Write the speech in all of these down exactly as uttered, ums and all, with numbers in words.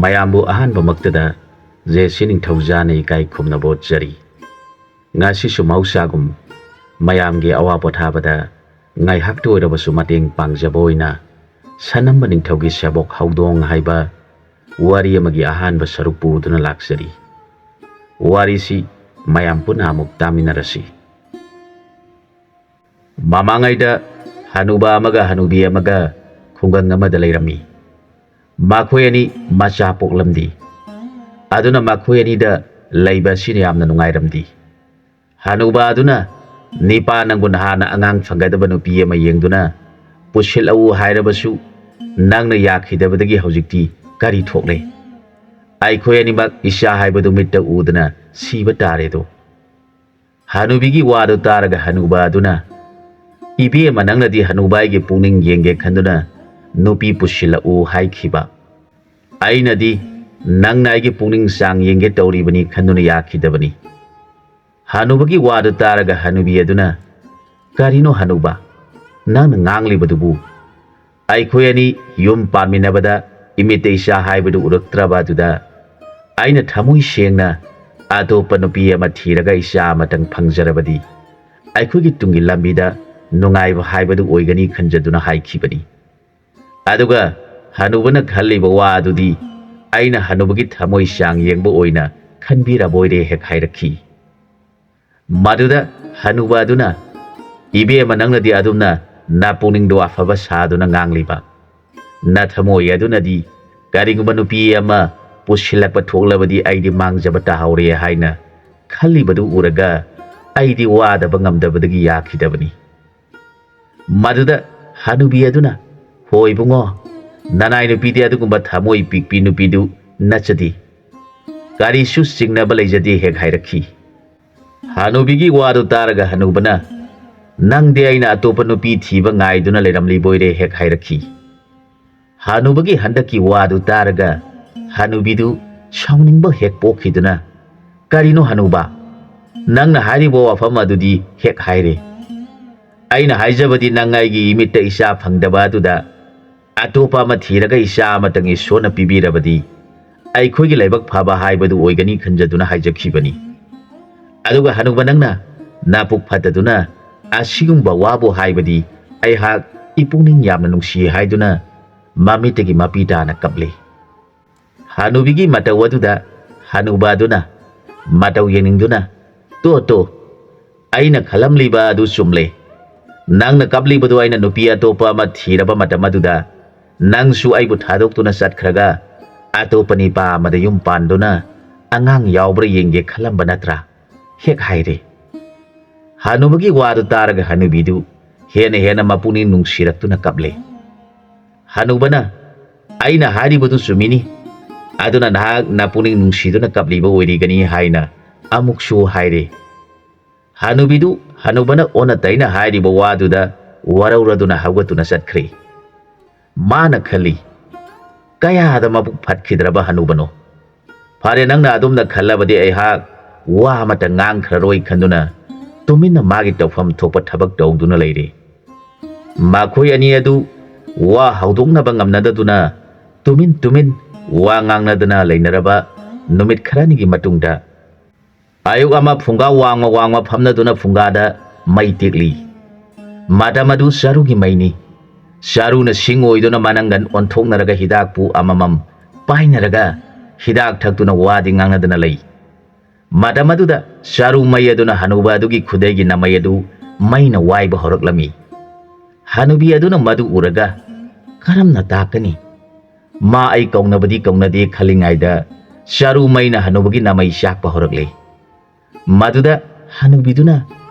ꯃꯌꯥꯝꯕꯨ ꯑꯍꯥꯟꯕꯃꯛꯇꯗ ꯖꯦ ꯁꯤ ꯅꯤꯡꯊꯧꯖꯥꯅ ꯏꯀꯥꯏ ꯈꯨꯝꯅꯕ ꯎꯠꯆꯔꯤ꯫ ꯉꯁꯤꯁꯨ ꯃꯍꯧꯁꯥꯒꯨꯝ ꯃꯌꯥꯝꯒꯤ ꯑꯋꯥ ꯄꯣꯊꯥꯕꯗ ꯉꯥꯏꯍꯥꯛꯇ ꯑꯣꯏꯔꯕꯁꯨ ꯃꯇꯦꯡ ꯄꯥꯡꯖꯕ ꯑꯣꯏꯅ ꯁꯅꯝꯕ ꯅꯤꯡꯊꯧꯒꯤ ꯁꯦꯕꯣꯛ ꯍꯧꯗꯣꯡ ꯍꯥꯏꯕ ꯋꯥꯔꯤ ꯑꯃꯒꯤ ꯑꯍꯥꯟꯕ ꯁꯔꯨꯛ ꯄꯨꯗꯨꯅ ꯂꯥꯛꯆꯔꯤ꯫ ꯋꯥꯔꯤꯁꯤ ꯃꯌꯥꯝ ꯄꯨꯟꯅ ꯑꯃꯨꯛ ꯇꯥꯃꯤꯟꯅꯔꯁꯤ꯫ ꯃꯃꯥꯡꯉꯩꯗ ꯍꯅꯨꯕ ꯑꯃꯒ ꯍꯅꯨꯕꯤ ꯑꯃꯒ ꯈꯨꯡꯒꯪ ꯑꯃꯗ ꯂꯩꯔꯝꯃꯤ꯫ ꯃꯈꯣꯏ ꯑꯅꯤ ꯃꯆꯥ ꯄꯣꯛꯂꯝꯗꯦ꯫ ꯑꯗꯨꯅ ꯃꯈꯣꯏ ꯑꯅꯤꯗ ꯂꯩꯕ ꯑꯁꯤꯅ ꯌꯥꯝꯅ ꯅꯨꯡꯉꯥꯏꯔꯝꯗꯦ꯫ ꯍꯅꯨꯕ ꯑꯗꯨꯅ, "ꯅꯤꯄꯥ, ꯅꯪꯕꯨ ꯅꯍꯥꯟꯅ ꯑꯉꯥꯡ ꯐꯪꯒꯗꯕ ꯅꯨꯄꯤ ꯑꯃ ꯌꯦꯡꯗꯨꯅ ꯄꯨꯁꯤꯜꯂꯛꯎ ꯍꯥꯏꯔꯕꯁꯨ ꯅꯪꯅ ꯌꯥꯈꯤꯗꯕꯗꯒꯤ ꯍꯧꯖꯤꯛꯇꯤ ꯀꯔꯤ ꯊꯣꯛꯂꯦ? ꯑꯩꯈꯣꯏ ꯑꯅꯤꯃꯛ ꯏꯆꯥ ꯍꯥꯏꯕꯗꯨ ꯃꯤꯠꯇ ꯎꯗꯅ ꯁꯤꯕ ꯇꯥꯔꯦꯗꯣ"꯫ ꯍꯅꯨꯕꯤꯒꯤ ꯋꯥꯗꯨ ꯇꯥꯔꯒ ꯍꯅꯨꯕ ꯑꯗꯨꯅ, "ꯏꯕꯦꯝꯃ, ꯅꯪꯅꯗꯤ ꯍꯅꯨꯕ ꯑꯩꯒꯤ ꯄꯨꯛꯅꯤꯡ ꯌꯦꯡꯒꯦ ꯈꯟꯗꯨꯅ ꯅꯨꯄꯤ ꯄꯨꯁꯤꯜꯂꯛꯎ ꯍꯥꯏꯈꯤꯕ꯫ ꯑꯩꯅꯗꯤ ꯅꯪꯅ ꯑꯩꯒꯤ ꯄꯨꯛꯅꯤꯡ ꯆꯥꯡ ꯌꯦꯡꯒꯦ ꯇꯧꯔꯤꯕꯅꯤ ꯈꯟꯗꯨꯅ ꯌꯥꯈꯤꯗꯕꯅꯤ"꯫ ꯍꯅꯨꯕꯒꯤ ꯋꯥꯗꯨ ꯇꯥꯔꯒ ꯍꯅꯨꯕꯤ ꯑꯗꯨꯅ, "ꯀꯔꯤꯅꯣ ꯍꯅꯨꯕ, ꯅꯪꯅ ꯉꯥꯡꯂꯤꯕꯗꯨꯕꯨ? ꯑꯩꯈꯣꯏ ꯑꯅꯤ ꯌꯨꯝ ꯄꯥꯟꯃꯤꯟꯅꯕꯗ ꯏꯃꯤꯠꯇ ꯏꯆꯥ ꯍꯥꯏꯕꯗꯨ ꯎꯔꯛꯇ꯭ꯔꯕ ꯑꯗꯨꯗ ꯑꯩꯅ ꯊꯃꯣꯏ ꯁꯦꯡꯅ ꯑꯇꯣꯞꯄ ꯅꯨꯄꯤ ꯑꯃ ꯊꯤꯔꯒ ꯏꯆꯥ ꯑꯃꯇꯪ ꯐꯪꯖꯔꯕꯗꯤ ꯑꯩꯈꯣꯏꯒꯤ ꯇꯨꯡꯒꯤ ꯂꯝꯕꯤꯗ ꯅꯨꯡꯉꯥꯏꯕ ꯍꯥꯏꯕꯗꯨ ꯑꯣꯏꯒꯅꯤ ꯈꯟꯖꯗꯨꯅ ꯍꯥꯏꯈꯤꯕꯅꯤ꯫ ꯑꯗꯨꯒ ꯍꯅꯨꯕꯅ ꯈꯜꯂꯤꯕ ꯋꯥ ꯑꯗꯨꯗꯤ ꯑꯩꯅ ꯍꯅꯨꯕꯒꯤ ꯊꯃꯣꯏ ꯆꯥꯡ ꯌꯦꯡꯕ ꯑꯣꯏꯅ ꯈꯟꯕꯤꯔꯕꯣꯏꯔꯦ" ꯍꯦꯛ ꯍꯥꯏꯔꯛꯈꯤ꯫ ꯃꯗꯨꯗ ꯍꯅꯨꯕ ꯑꯗꯨꯅ, "ꯏꯕꯦꯝꯃ, ꯅꯪꯅꯗꯤ ꯑꯗꯨꯝꯅ ꯅꯄꯨꯛꯅꯤꯡꯗꯣ ꯑꯐꯕ ꯁꯥꯗꯨꯅ ꯉꯥꯡꯂꯤꯕ꯫ ꯅꯊꯃꯣꯏ ꯑꯗꯨꯅꯗꯤ ꯀꯔꯤꯒꯨꯝꯕ ꯅꯨꯄꯤ ꯑꯃ ꯄꯨꯁꯤꯜꯂꯛꯄ ꯊꯣꯛꯂꯕꯗꯤ ꯑꯩꯗꯤ ꯃꯥꯡꯖꯕ ꯇꯥꯍꯧꯔꯦ ꯍꯥꯏꯅ ꯈꯜꯂꯤꯕꯗꯨ ꯎꯔꯒ ꯑꯩꯗꯤ ꯋꯥꯗꯕ ꯉꯝꯗꯕꯗꯒꯤ ꯌꯥꯈꯤꯗꯕꯅꯤ"꯫ ꯃꯗꯨꯗ ꯍꯅꯨꯕꯤ ꯑꯗꯨꯅ, "ꯍꯣ ꯏꯕꯨꯡꯉꯣ, ꯅꯅꯥꯏ ꯅꯨꯄꯤꯗꯤ ꯑꯗꯨꯒꯨꯝꯕ ꯊꯃꯣꯏ ꯄꯤꯛꯄꯤ ꯅꯨꯄꯤꯗꯨ ꯅꯠꯆꯗꯦ꯫ ꯀꯔꯤꯁꯨ ꯆꯤꯡꯅꯕ ꯂꯩꯖꯗꯦ" ꯍꯦꯛ ꯍꯥꯏꯔꯛꯈꯤ꯫ ꯍꯅꯨꯕꯤꯒꯤ ꯋꯥꯗꯨ ꯇꯥꯔꯒ ꯍꯅꯨꯕꯅ, "ꯅꯪꯗꯤ ꯑꯩꯅ ꯑꯇꯣꯞꯄ ꯅꯨꯄꯤ ꯊꯤꯕ ꯉꯥꯏꯗꯨꯅ ꯂꯩꯔꯝꯂꯤꯕꯣꯏꯔꯦ" ꯍꯦꯛ ꯍꯥꯏꯔꯛꯈꯤ꯫ ꯍꯅꯨꯕꯒꯤ ꯍꯟꯗꯛꯀꯤ ꯋꯥꯗꯨ ꯇꯥꯔꯒ ꯍꯅꯨꯕꯤꯗꯨ ꯁꯥꯎꯅꯤꯡꯕ ꯍꯦꯛ ꯄꯣꯛꯈꯤꯗꯨꯅ, "ꯀꯔꯤꯅꯣ ꯍꯅꯨꯕ? ꯅꯪꯅ ꯍꯥꯏꯔꯤꯕ ꯋꯥꯐꯝ ꯑꯗꯨꯗꯤ ꯍꯦꯛ ꯍꯥꯏꯔꯦ꯫ ꯑꯩꯅ ꯍꯥꯏꯖꯕꯗꯤ ꯅꯪ ꯑꯩꯒꯤ ꯏꯃꯤꯠꯇ ꯏꯆꯥ ꯐꯪꯗꯕ ꯑꯗꯨꯗ ꯑꯇꯣꯞꯄ ꯑꯃ ꯊꯤꯔꯒ ꯏꯆꯥ ꯑꯃꯇꯪ ꯏꯁꯣꯔꯅ ꯄꯤꯕꯤꯔꯕꯗꯤ ꯑꯩꯈꯣꯏꯒꯤ ꯂꯥꯏꯕꯛ ꯐꯕ ꯍꯥꯏꯕꯗꯨ ꯑꯣꯏꯒꯅꯤ ꯈꯟꯖꯗꯨꯅ ꯍꯥꯏꯖꯈꯤꯕꯅꯤ꯫ ꯑꯗꯨꯒ ꯍꯅꯨꯕ, ꯅꯪꯅ ꯅꯄꯨꯛ ꯐꯠꯇꯗꯨꯅ ꯑꯁꯤꯒꯨꯝꯕ ꯋꯥꯕꯨ ꯍꯥꯏꯕꯗꯤ ꯑꯩꯍꯥꯛ ꯏꯄꯨꯛꯅꯤꯡ ꯌꯥꯝꯅ ꯅꯨꯡꯁꯤ ꯍꯥꯏꯗꯨꯅ ꯃꯃꯤꯠꯇꯒꯤ ꯃꯄꯤ ꯇꯥꯅ ꯀꯞꯂꯤ꯫ ꯍꯅꯨꯕꯤꯒꯤ ꯃꯇꯧ ꯑꯗꯨꯗ ꯍꯅꯨꯕ ꯑꯗꯨꯅ ꯃꯇꯧ ꯌꯦꯡꯅꯤꯡꯗꯨꯅ, "ꯇꯣ, ꯇꯣ, ꯑꯩꯅ ꯈꯜꯂꯝꯂꯤꯕ ꯑꯗꯨ ꯆꯨꯝꯂꯦ꯫ ꯅꯪꯅ ꯀꯞꯂꯤꯕꯗꯨ ꯑꯩꯅ ꯅꯨꯄꯤ ꯑꯇꯣꯞꯄ ꯑꯃ ꯊꯤꯔꯕ ꯃꯇꯝ ꯑꯗꯨꯗ ꯅꯪꯁꯨ ꯑꯩꯕꯨ ꯊꯥꯗꯣꯛꯇꯨꯅ ꯆꯠꯈ꯭ꯔꯒ ꯑꯇꯣꯞꯄ ꯅꯤꯄꯥ ꯑꯃꯗ ꯌꯨꯝ ꯄꯥꯟꯗꯨꯅ ꯑꯉꯥꯡ ꯌꯥꯎꯕ꯭ꯔꯥ ꯌꯦꯡꯒꯦ ꯈꯜꯂꯝꯕ ꯅꯠꯇ꯭ꯔꯥ?" ꯍꯦꯛ ꯍꯥꯏꯔꯦ꯫ ꯍꯅꯨꯕꯒꯤ ꯋꯥꯗꯨ ꯇꯥꯔꯒ ꯍꯅꯨꯕꯤꯗꯨ ꯍꯦꯟꯅ ꯍꯦꯟꯅ ꯃꯄꯨꯛꯅꯤꯡ ꯅꯨꯡꯁꯤꯔꯛꯇꯨꯅ ꯀꯞꯂꯦ꯫ ꯍꯅꯨꯕꯅ, "ꯑꯩꯅ ꯍꯥꯏꯔꯤꯕꯗꯨ ꯆꯨꯝꯃꯤꯅꯤ꯫ ꯑꯗꯨꯅ ꯅꯍꯥꯛ ꯅꯄꯨꯛꯅꯤꯡ ꯅꯨꯡꯁꯤꯗꯨꯅ ꯀꯞꯂꯤꯕ ꯑꯣꯏꯔꯤꯒꯅꯤ" ꯍꯥꯏꯅ ꯑꯃꯨꯛꯁꯨ ꯍꯥꯏꯔꯦ꯫ ꯍꯅꯨꯕꯤꯗꯨ ꯍꯅꯨꯕꯅ ꯑꯣꯟꯅ ꯇꯩꯅ ꯍꯥꯏꯔꯤꯕ ꯋꯥꯗꯨꯗ ꯋꯥꯔꯧꯔꯗꯨꯅ ꯍꯧꯒꯠꯇꯨꯅ ꯆꯠꯈ꯭ꯔꯦ꯫ ꯃꯥꯅ ꯈꯜꯂꯤ, "ꯀꯌꯥꯗ ꯃꯕꯨꯛ ꯐꯠꯈꯤꯗ꯭ꯔꯕ ꯍꯅꯨꯕꯅꯣ? ꯐꯔꯦ, ꯅꯪꯅ ꯑꯗꯨꯝꯅ ꯈꯜꯂꯕꯗꯤ ꯑꯩꯍꯥꯛ ꯋꯥ ꯑꯃꯠꯇ ꯉꯥꯡꯈ꯭ꯔꯔꯣꯏ" ꯈꯟꯗꯨꯅ ꯇꯨꯃꯤꯟꯅ ꯃꯥꯒꯤ ꯇꯧꯐꯝ ꯊꯣꯛꯄ ꯊꯕꯛ ꯇꯧꯗꯨꯅ ꯂꯩꯔꯦ꯫ ꯃꯈꯣꯏ ꯑꯅꯤ ꯑꯗꯨ ꯋꯥ ꯍꯧꯗꯣꯛꯅꯕ ꯉꯝꯅꯗꯗꯨꯅ ꯇꯨꯃꯤꯟ ꯇꯨꯃꯤꯟ ꯋꯥ ꯉꯥꯡꯅꯗꯅ ꯂꯩꯅꯔꯕ ꯅꯨꯃꯤꯠ ꯈꯔꯅꯤꯒꯤ ꯃꯇꯨꯡꯗ, ꯑꯌꯨꯛ ꯑꯃ ꯐꯨꯡꯒꯥ ꯋꯥꯡꯃ ꯋꯥꯡꯃ ꯐꯝꯅꯗꯨꯅ ꯐꯨꯡꯒꯥꯗ ꯃꯩ ꯇꯦꯛꯂꯤ꯫ ꯃꯇꯝ ꯑꯗꯨ ꯆꯔꯨꯒꯤ ꯃꯩꯅꯤ꯫ ꯆꯔꯨꯅ ꯁꯤꯡ ꯑꯣꯏꯗꯨꯅ ꯃꯅꯪꯒꯟ ꯑꯣꯟꯊꯣꯛꯅꯔꯒ ꯍꯤꯗꯥꯛꯄꯨ ꯑꯃꯃꯝ ꯄꯥꯏꯅꯔꯒ ꯍꯤꯗꯥꯛ ꯊꯛꯇꯨꯅ ꯋꯥꯗꯤ ꯉꯥꯡꯅꯗꯅ ꯂꯩ꯫ ꯃꯇꯝ ꯑꯗꯨꯗ ꯆꯔꯨ ꯃꯩ ꯑꯗꯨꯅ ꯍꯅꯨꯕ ꯑꯗꯨꯒꯤ ꯈꯨꯗꯩꯒꯤ ꯅꯃꯩ ꯑꯗꯨ ꯃꯩꯅ ꯋꯥꯏꯕ ꯍꯧꯔꯛꯂꯝꯃꯤ꯫ ꯍꯅꯨꯕꯤ ꯑꯗꯨꯅ ꯃꯗꯨ ꯎꯔꯒ, "ꯀꯔꯝꯅ ꯇꯥꯛꯀꯅꯤ? ꯃꯥ ꯑꯩ ꯀꯧꯅꯕꯗꯤ ꯀꯧꯅꯗꯦ" ꯈꯜꯂꯤꯉꯩꯗ ꯆꯔꯨ ꯃꯩꯅ ꯍꯅꯨꯕꯒꯤ ꯅꯃꯩ ꯆꯥꯛꯄ ꯍꯧꯔꯛꯂꯦ꯫ ꯃꯗꯨꯗ ꯍꯅꯨꯕꯤꯗꯨꯅ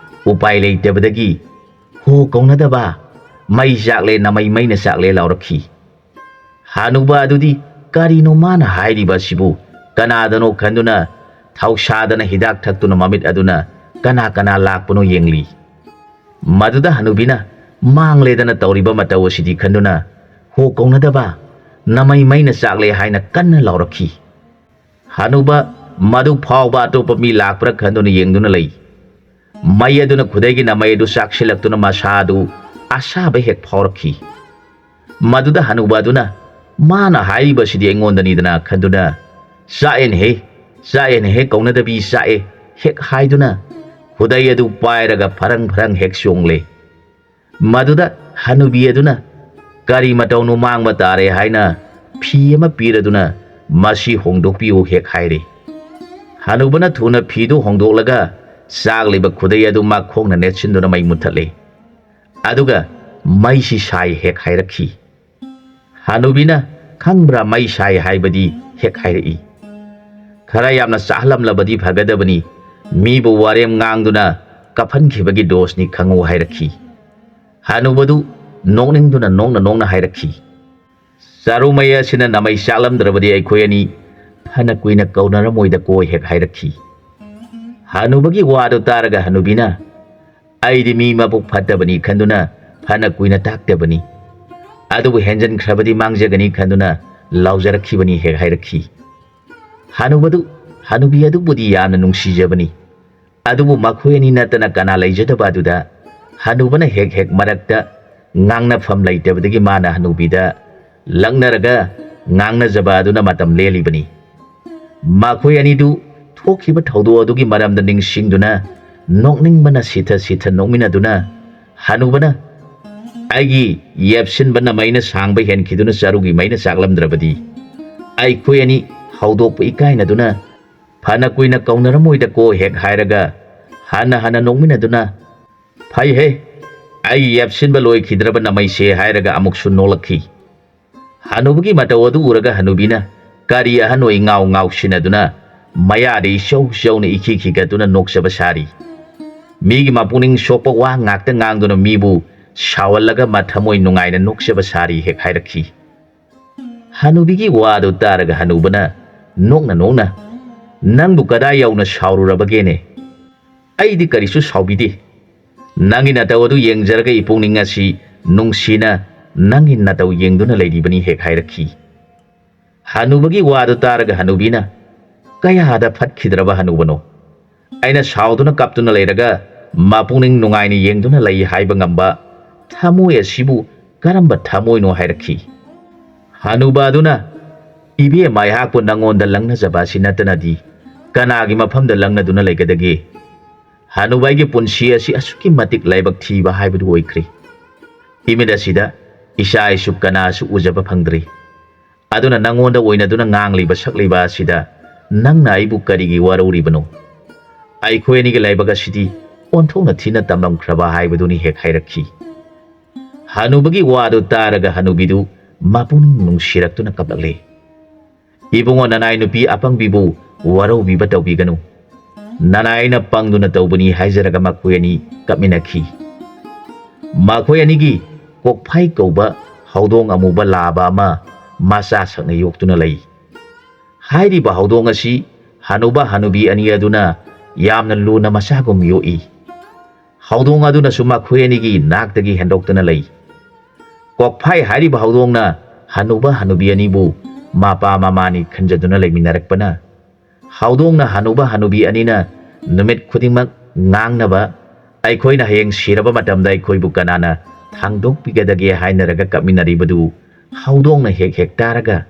ꯎꯄꯥꯏ ꯂꯩꯇꯕꯗꯒꯤ, "ꯍꯣ ꯀꯧꯅꯗꯕ, ꯃꯩ ꯆꯥꯛꯂꯦ, ꯅꯃꯩ ꯃꯩꯅ ꯆꯥꯛꯂꯦ" ꯂꯥꯎꯔꯛꯈꯤ꯫ ꯍꯅꯨꯕ ꯑꯗꯨꯗꯤ ꯀꯔꯤꯅꯣ ꯃꯥꯅ ꯍꯥꯏꯔꯤꯕ ꯑꯁꯤꯕꯨ? ꯀꯅꯥꯗꯅꯣ ꯈꯟꯗꯨꯅ ꯊꯧꯁꯥꯗꯅ ꯍꯤꯗꯥꯛ ꯊꯛꯇꯨꯅ ꯃꯃꯤꯠ ꯑꯗꯨꯅ ꯀꯅꯥ ꯀꯅꯥ ꯂꯥꯛꯄꯅꯣ ꯌꯦꯡꯂꯤ꯫ ꯃꯗꯨꯗ ꯍꯅꯨꯕꯤꯅ ꯃꯥꯡꯂꯦꯗꯅ ꯇꯧꯔꯤꯕ ꯃꯇꯧ ꯑꯁꯤꯗꯤ ꯈꯟꯗꯨꯅ, "ꯍꯣ ꯀꯧꯅꯗꯕ, ꯅꯃꯩ ꯃꯩꯅ ꯆꯥꯛꯂꯦ" ꯍꯥꯏꯅ ꯀꯟꯅ ꯂꯥꯎꯔꯛꯈꯤ꯫ ꯍꯅꯨꯕ ꯃꯗꯨ ꯐꯥꯎꯕ ꯑꯇꯣꯞꯄ ꯃꯤ ꯂꯥꯛꯄ꯭ꯔꯥ ꯈꯟꯗꯨꯅ ꯌꯦꯡꯗꯨꯅ ꯂꯩ꯫ ꯃꯩ ꯑꯗꯨꯅ ꯈꯨꯗꯩꯒꯤ ꯅꯃꯩ ꯑꯗꯨ ꯆꯥꯛꯁꯤꯜꯂꯛꯇꯨꯅ ꯃꯁꯥ ꯑꯗꯨ ꯑꯁꯥꯕ ꯍꯦꯛ ꯐꯥꯎꯔꯛꯈꯤ꯫ ꯃꯗꯨꯗ ꯍꯅꯨꯕ ꯑꯗꯨꯅ, "ꯃꯥꯅ ꯍꯥꯏꯔꯤꯕꯁꯤꯗꯤ ꯑꯩꯉꯣꯟꯗꯅꯤꯗꯅ" ꯈꯟꯗꯨꯅ "ꯆꯥꯛꯑꯦꯅꯦꯍꯦ, ꯆꯥꯛꯑꯦꯅꯦꯍꯦ, ꯀꯧꯅꯗꯕꯤ ꯆꯥꯛꯑꯦ" ꯍꯦꯛ ꯍꯥꯏꯗꯨꯅ ꯈꯨꯗꯩ ꯑꯗꯨ ꯄꯥꯏꯔꯒ ꯐꯔꯪ ꯐꯔꯪ ꯍꯦꯛ ꯆꯣꯡꯂꯦ꯫ ꯃꯗꯨꯗ ꯍꯅꯨꯕꯤ ꯑꯗꯨꯅ "ꯀꯔꯤ ꯃꯇꯧꯅꯣ ꯃꯥꯡꯕ ꯇꯥꯔꯦ" ꯍꯥꯏꯅ ꯐꯤ ꯑꯃ ꯄꯤꯔꯗꯨꯅ "ꯃꯁꯤ ꯍꯣꯡꯗꯣꯛꯄꯤꯌꯨ" ꯍꯦꯛ ꯍꯥꯏꯔꯦ꯫ ꯍꯅꯨꯕꯅ ꯊꯨꯅ ꯐꯤꯗꯨ ꯍꯣꯡꯗꯣꯛꯂꯒ ꯆꯥꯛꯂꯤꯕ ꯈꯨꯗꯩ ꯑꯗꯨ ꯃꯈꯣꯡꯅ ꯅꯦꯠꯁꯤꯟꯗꯨꯅ ꯃꯩ ꯃꯨꯠꯊꯠꯂꯦ꯫ ꯑꯗꯨꯒ "ꯃꯩꯁꯤ ꯁꯥꯏ" ꯍꯦꯛ ꯍꯥꯏꯔꯛꯈꯤ꯫ ꯍꯅꯨꯕꯤꯅ "ꯈꯪꯕ꯭ꯔꯥ, ꯃꯩ ꯁꯥꯏ ꯍꯥꯏꯕꯗꯤ?" ꯍꯦꯛ ꯍꯥꯏꯔꯛꯏ꯫ "ꯈꯔ ꯌꯥꯝꯅ ꯆꯥꯍꯜꯂꯝꯂꯕꯗꯤ ꯐꯒꯗꯕꯅꯤ, ꯃꯤꯕꯨ ꯋꯥꯔꯦꯝ ꯉꯥꯡꯗꯨꯅ ꯀꯞꯍꯟꯈꯤꯕꯒꯤ ꯗꯣꯁꯅꯤ ꯈꯪꯉꯨ" ꯍꯥꯏꯔꯛꯈꯤ꯫ ꯍꯅꯨꯕꯗꯨ ꯅꯣꯛꯅꯤꯡꯗꯨꯅ ꯅꯣꯡꯅ ꯅꯣꯡꯅ ꯍꯥꯏꯔꯛꯈꯤ꯫ "ꯆꯔꯨ ꯃꯩ ꯑꯁꯤꯅ ꯅꯃꯩ ꯆꯥꯛꯂꯝꯗ꯭ꯔꯕꯗꯤ ꯑꯩꯈꯣꯏ ꯑꯅꯤ ꯐꯅ ꯀꯨꯏꯅ ꯀꯧꯅꯔꯝꯃꯣꯏꯗꯀꯣ" ꯍꯦꯛ ꯍꯥꯏꯔꯛꯈꯤ꯫ ꯍꯅꯨꯕꯒꯤ ꯋꯥꯗꯨ ꯇꯥꯔꯒ ꯍꯅꯨꯕꯤꯅ "ꯑꯩꯗꯤ ꯃꯤ ꯃꯕꯨꯛ ꯐꯠꯇꯕꯅꯤ ꯈꯟꯗꯨꯅ ꯐꯅ ꯀꯨꯏꯅ ꯇꯥꯛꯇꯕꯅꯤ, ꯑꯗꯨꯕꯨ ꯍꯦꯟꯖꯟꯈ꯭ꯔꯕꯗꯤ ꯃꯥꯡꯖꯒꯅꯤ ꯈꯟꯗꯨꯅ ꯂꯥꯎꯖꯔꯛꯈꯤꯕꯅꯤ" ꯍꯦꯛ ꯍꯥꯏꯔꯛꯈꯤ꯫ ꯍꯅꯨꯕꯗꯨ, ꯍꯅꯨꯕꯤ ꯑꯗꯨꯕꯨꯗꯤ ꯌꯥꯝꯅ ꯅꯨꯡꯁꯤꯖꯕꯅꯤ, ꯑꯗꯨꯕꯨ ꯃꯈꯣꯏ ꯑꯅꯤ ꯅꯠꯇꯅ ꯀꯅꯥ ꯂꯩꯖꯗꯕ ꯑꯗꯨꯗ ꯍꯅꯨꯕꯅ ꯍꯦꯛ ꯍꯦꯛ ꯃꯔꯛꯇ ꯉꯥꯡꯅꯐꯝ ꯂꯩꯇꯕꯗꯒꯤ ꯃꯥꯅ ꯍꯅꯨꯕꯤꯗ ꯂꯛꯅꯔꯒ ꯉꯥꯡꯅꯖꯕ ꯑꯗꯨꯅ ꯃꯇꯝ ꯂꯦꯜꯂꯤꯕꯅꯤ꯫ ꯃꯈꯣꯏ ꯑꯅꯤꯗꯨ ꯊꯣꯛꯈꯤꯕ ꯊꯧꯗꯣꯛ ꯑꯗꯨꯒꯤ ꯃꯔꯝꯗ ꯅꯤꯡꯁꯤꯡꯗꯨꯅ ꯅꯣꯛꯅꯤꯡꯕꯅ ꯁꯤꯊ ꯁꯤꯊ ꯅꯣꯛꯃꯤꯟꯅꯗꯨꯅ ꯍꯅꯨꯕꯅ "ꯑꯩꯒꯤ ꯌꯦꯞꯁꯤꯟꯕ ꯅꯃꯩꯅ ꯁꯥꯡꯕ ꯍꯦꯟꯈꯤꯗꯨꯅ ꯆꯔꯨꯒꯤ ꯃꯩꯅ ꯆꯥꯛꯂꯝꯗ꯭ꯔꯕꯗꯤ ꯑꯩꯈꯣꯏ ꯑꯅꯤ ꯍꯧꯗꯣꯛꯄ ꯏꯀꯥꯏꯅꯗꯨꯅ ꯐꯅ ꯀꯨꯏꯅ ꯀꯧꯅꯔꯝꯃꯣꯏꯗꯀꯣ" ꯍꯦꯛ ꯍꯥꯏꯔꯒ ꯍꯟꯅ ꯍꯟꯅ ꯅꯣꯛꯃꯤꯟꯅꯗꯨꯅ "ꯐꯩꯍꯦ, ꯑꯩꯒꯤ ꯌꯦꯞꯁꯤꯟꯕ ꯂꯣꯏꯈꯤꯗ꯭ꯔꯕ ꯅꯃꯩꯁꯦ" ꯍꯥꯏꯔꯒ ꯑꯃꯨꯛꯁꯨ ꯅꯣꯛꯂꯛꯈꯤ꯫ ꯍꯅꯨꯕꯒꯤ ꯃꯇꯧ ꯑꯗꯨ ꯎꯔꯒ ꯍꯅꯨꯕꯤꯅ ꯀꯔꯤ ꯑꯍꯟ ꯑꯣꯏ ꯉꯥꯎ ꯉꯥꯎꯁꯤꯟꯅꯗꯨꯅ ꯃꯌꯥꯗ ꯏꯆꯧ ꯆꯧꯅ ꯏꯈꯤ ꯈꯤꯒꯠꯇꯨꯅ ꯅꯣꯛꯆꯕ ꯁꯥꯔꯤ꯫ ꯃꯤꯒꯤ ꯃꯄꯨꯛꯅꯤꯡ ꯁꯣꯛꯄ ꯋꯥ ꯉꯥꯛꯇ ꯉꯥꯡꯗꯨꯅ ꯃꯤꯕꯨ ꯁꯥꯎꯍꯜꯂꯒ ꯃꯊꯃꯣꯏ ꯅꯨꯡꯉꯥꯏꯅ ꯅꯣꯛꯆꯕ ꯁꯥꯔꯤ ꯍꯦꯛ ꯍꯥꯏꯔꯛꯈꯤ꯫ ꯍꯅꯨꯕꯤꯒꯤ ꯋꯥꯗꯨ ꯇꯥꯔꯒ ꯍꯅꯨꯕꯅ ꯅꯣꯛꯅ ꯅꯣꯛꯅ "ꯅꯪꯕꯨ ꯀꯗꯥꯏ ꯌꯧꯅ ꯁꯥꯎꯔꯨꯔꯕꯒꯦꯅꯦ?" "ꯑꯩꯗꯤ ꯀꯔꯤꯁꯨ ꯁꯥꯎꯕꯤꯗꯦ꯫ ꯅꯪꯒꯤ ꯅꯇꯧ ꯑꯗꯨ ꯌꯦꯡꯖꯔꯒ ꯏꯄꯨꯛꯅꯤꯡ ꯑꯁꯤ ꯅꯨꯡꯁꯤꯅ ꯅꯪꯒꯤ ꯅꯇꯧ ꯌꯦꯡꯗꯨꯅ ꯂꯩꯔꯤꯕꯅꯤ" ꯍꯦꯛ ꯍꯥꯏꯔꯛꯈꯤ꯫ ꯍꯅꯨꯕꯒꯤ ꯋꯥꯗꯨ ꯇꯥꯔꯒ ꯍꯅꯨꯕꯤꯅ "ꯀꯌꯥꯗ ꯐꯠꯈꯤꯗ꯭ꯔꯕ ꯍꯅꯨꯕꯅꯣ? ꯑꯩꯅ ꯁꯥꯎꯗꯨꯅ ꯀꯞꯇꯨꯅ ꯂꯩꯔꯒ ꯃꯄꯨꯛꯅꯤꯡ ꯅꯨꯡꯉꯥꯏꯅ ꯌꯦꯡꯗꯨꯅ ꯂꯩ ꯍꯥꯏꯕ ꯉꯝꯕ ꯊꯃꯣꯏ ꯑꯁꯤꯕꯨ ꯀꯔꯝꯕ ꯊꯃꯣꯏꯅꯣ?" ꯍꯥꯏꯔꯛꯈꯤ꯫ ꯍꯅꯨꯕ ꯑꯗꯨꯅ "ꯏꯕꯦꯝꯃ, ꯑꯩꯍꯥꯛꯄꯨ ꯅꯪꯉꯣꯟꯗ ꯂꯪꯅꯖꯕ ꯑꯁꯤ ꯅꯠꯇꯅꯗꯤ ꯀꯅꯥꯒꯤ ꯃꯐꯝꯗ ꯂꯪꯅꯗꯨꯅ ꯂꯩꯒꯗꯒꯦ? ꯍꯅꯨꯕ, ꯑꯩꯒꯤ ꯄꯨꯟꯁꯤ ꯑꯁꯤ ꯑꯁꯨꯛꯀꯤ ꯃꯇꯤꯛ ꯂꯥꯏꯕꯛ ꯊꯤꯕ ꯍꯥꯏꯕꯗꯨ ꯑꯣꯏꯈ꯭ꯔꯦ꯫ ꯏꯃꯤꯠ ꯑꯁꯤꯗ ꯏꯆꯥ ꯏꯁꯨ ꯀꯅꯥꯁꯨ ꯎꯖꯕ ꯐꯪꯗ꯭ꯔꯤ꯫ ꯑꯗꯨꯅ ꯅꯪꯉꯣꯟꯗ ꯑꯣꯏꯅꯗꯨꯅ ꯉꯥꯡꯂꯤꯕ ꯁꯛꯂꯤꯕ ꯑꯁꯤꯗ ꯅꯪꯅ ꯑꯩꯕꯨ ꯀꯔꯤꯒꯤ ꯋꯥꯔꯧꯔꯤꯕꯅꯣ? ꯑꯩꯈꯣꯏ ꯑꯅꯤꯒꯤ ꯂꯥꯏꯕꯛ ꯑꯁꯤꯗꯤ ꯑꯣꯟꯊꯣꯛꯅ ꯊꯤꯅ ꯇꯝꯂꯝꯈ꯭ꯔꯕ ꯍꯥꯏꯕꯗꯨꯅꯤ" ꯍꯦꯛ ꯍꯥꯏꯔꯛꯈꯤ꯫ ꯍꯅꯨꯕꯒꯤ ꯋꯥꯗꯨ ꯇꯥꯔꯒ ꯍꯅꯨꯕꯤꯗꯨ ꯃꯄꯨꯛꯅꯤꯡ ꯅꯨꯡꯁꯤꯔꯛꯇꯨꯅ ꯀꯞꯂꯛꯂꯦ꯫ "ꯏꯕꯨꯡꯉꯣ, ꯅꯅꯥꯏ ꯅꯨꯄꯤ ꯑꯄꯪꯕꯤꯕꯨ ꯋꯥꯔꯧꯕꯤꯕ ꯇꯧꯕꯤꯒꯅꯨ꯫ ꯅꯅꯥꯏ ꯑꯩꯅ ꯄꯪꯗꯨꯅ ꯇꯧꯕꯅꯤ" ꯍꯥꯏꯖꯔꯒ ꯃꯈꯣꯏ ꯑꯅꯤ ꯀꯞꯃꯤꯟꯅꯈꯤ꯫ ꯃꯈꯣꯏ ꯑꯅꯤꯒꯤ ꯀꯣꯛꯐꯥꯏ ꯀꯧꯕ ꯍꯧꯗꯣꯡ ꯑꯃꯨꯕ ꯂꯥꯕ ꯑꯃ ꯃꯆꯥ ꯁꯛꯅ ꯌꯣꯛꯇꯨꯅ ꯂꯩ꯫ ꯍꯥꯏꯔꯤꯕ ꯍꯧꯗꯣꯡ ꯑꯁꯤ ꯍꯅꯨꯕ ꯍꯅꯨꯕꯤ ꯑꯅꯤ ꯑꯗꯨꯅ ꯌꯥꯝꯅ ꯂꯨꯅ ꯃꯆꯥꯒꯨꯝ ꯌꯣꯛꯏ꯫ ꯍꯧꯗꯣꯡ ꯑꯗꯨꯅꯁꯨ ꯃꯈꯣꯏ ꯑꯅꯤꯒꯤ ꯅꯥꯛꯇꯒꯤ ꯍꯦꯟꯗꯣꯛꯇꯅ ꯂꯩ꯫ ꯀꯣꯛꯐꯥꯏ ꯍꯥꯏꯔꯤꯕ ꯍꯧꯗꯣꯡꯅ ꯍꯅꯨꯕ ꯍꯅꯨꯕꯤ ꯑꯅꯤꯕꯨ ꯃꯄꯥ ꯃꯃꯥꯅꯤ ꯈꯟꯖꯗꯨꯅ ꯂꯩꯃꯤꯟꯅꯔꯛꯄꯅ, ꯍꯧꯗꯣꯡꯅ ꯍꯅꯨꯕ ꯍꯅꯨꯕꯤ ꯑꯅꯤꯅ ꯅꯨꯃꯤꯠ ꯈꯨꯗꯤꯡꯃꯛ ꯉꯥꯡꯅꯕ, "ꯑꯩꯈꯣꯏꯅ ꯍꯌꯦꯡ ꯁꯤꯔꯕ ꯃꯇꯝꯗ ꯑꯩꯈꯣꯏꯕꯨ ꯀꯅꯥꯅ ꯊꯥꯡꯗꯣꯛꯄꯤꯒꯗꯒꯦ?" ꯍꯥꯏꯅꯔꯒ ꯀꯞꯃꯤꯟꯅꯔꯤꯕꯗꯨ ꯍꯧꯗꯣꯡꯅ ꯍꯦꯛ ꯍꯦꯛ ꯇꯥꯔꯒ,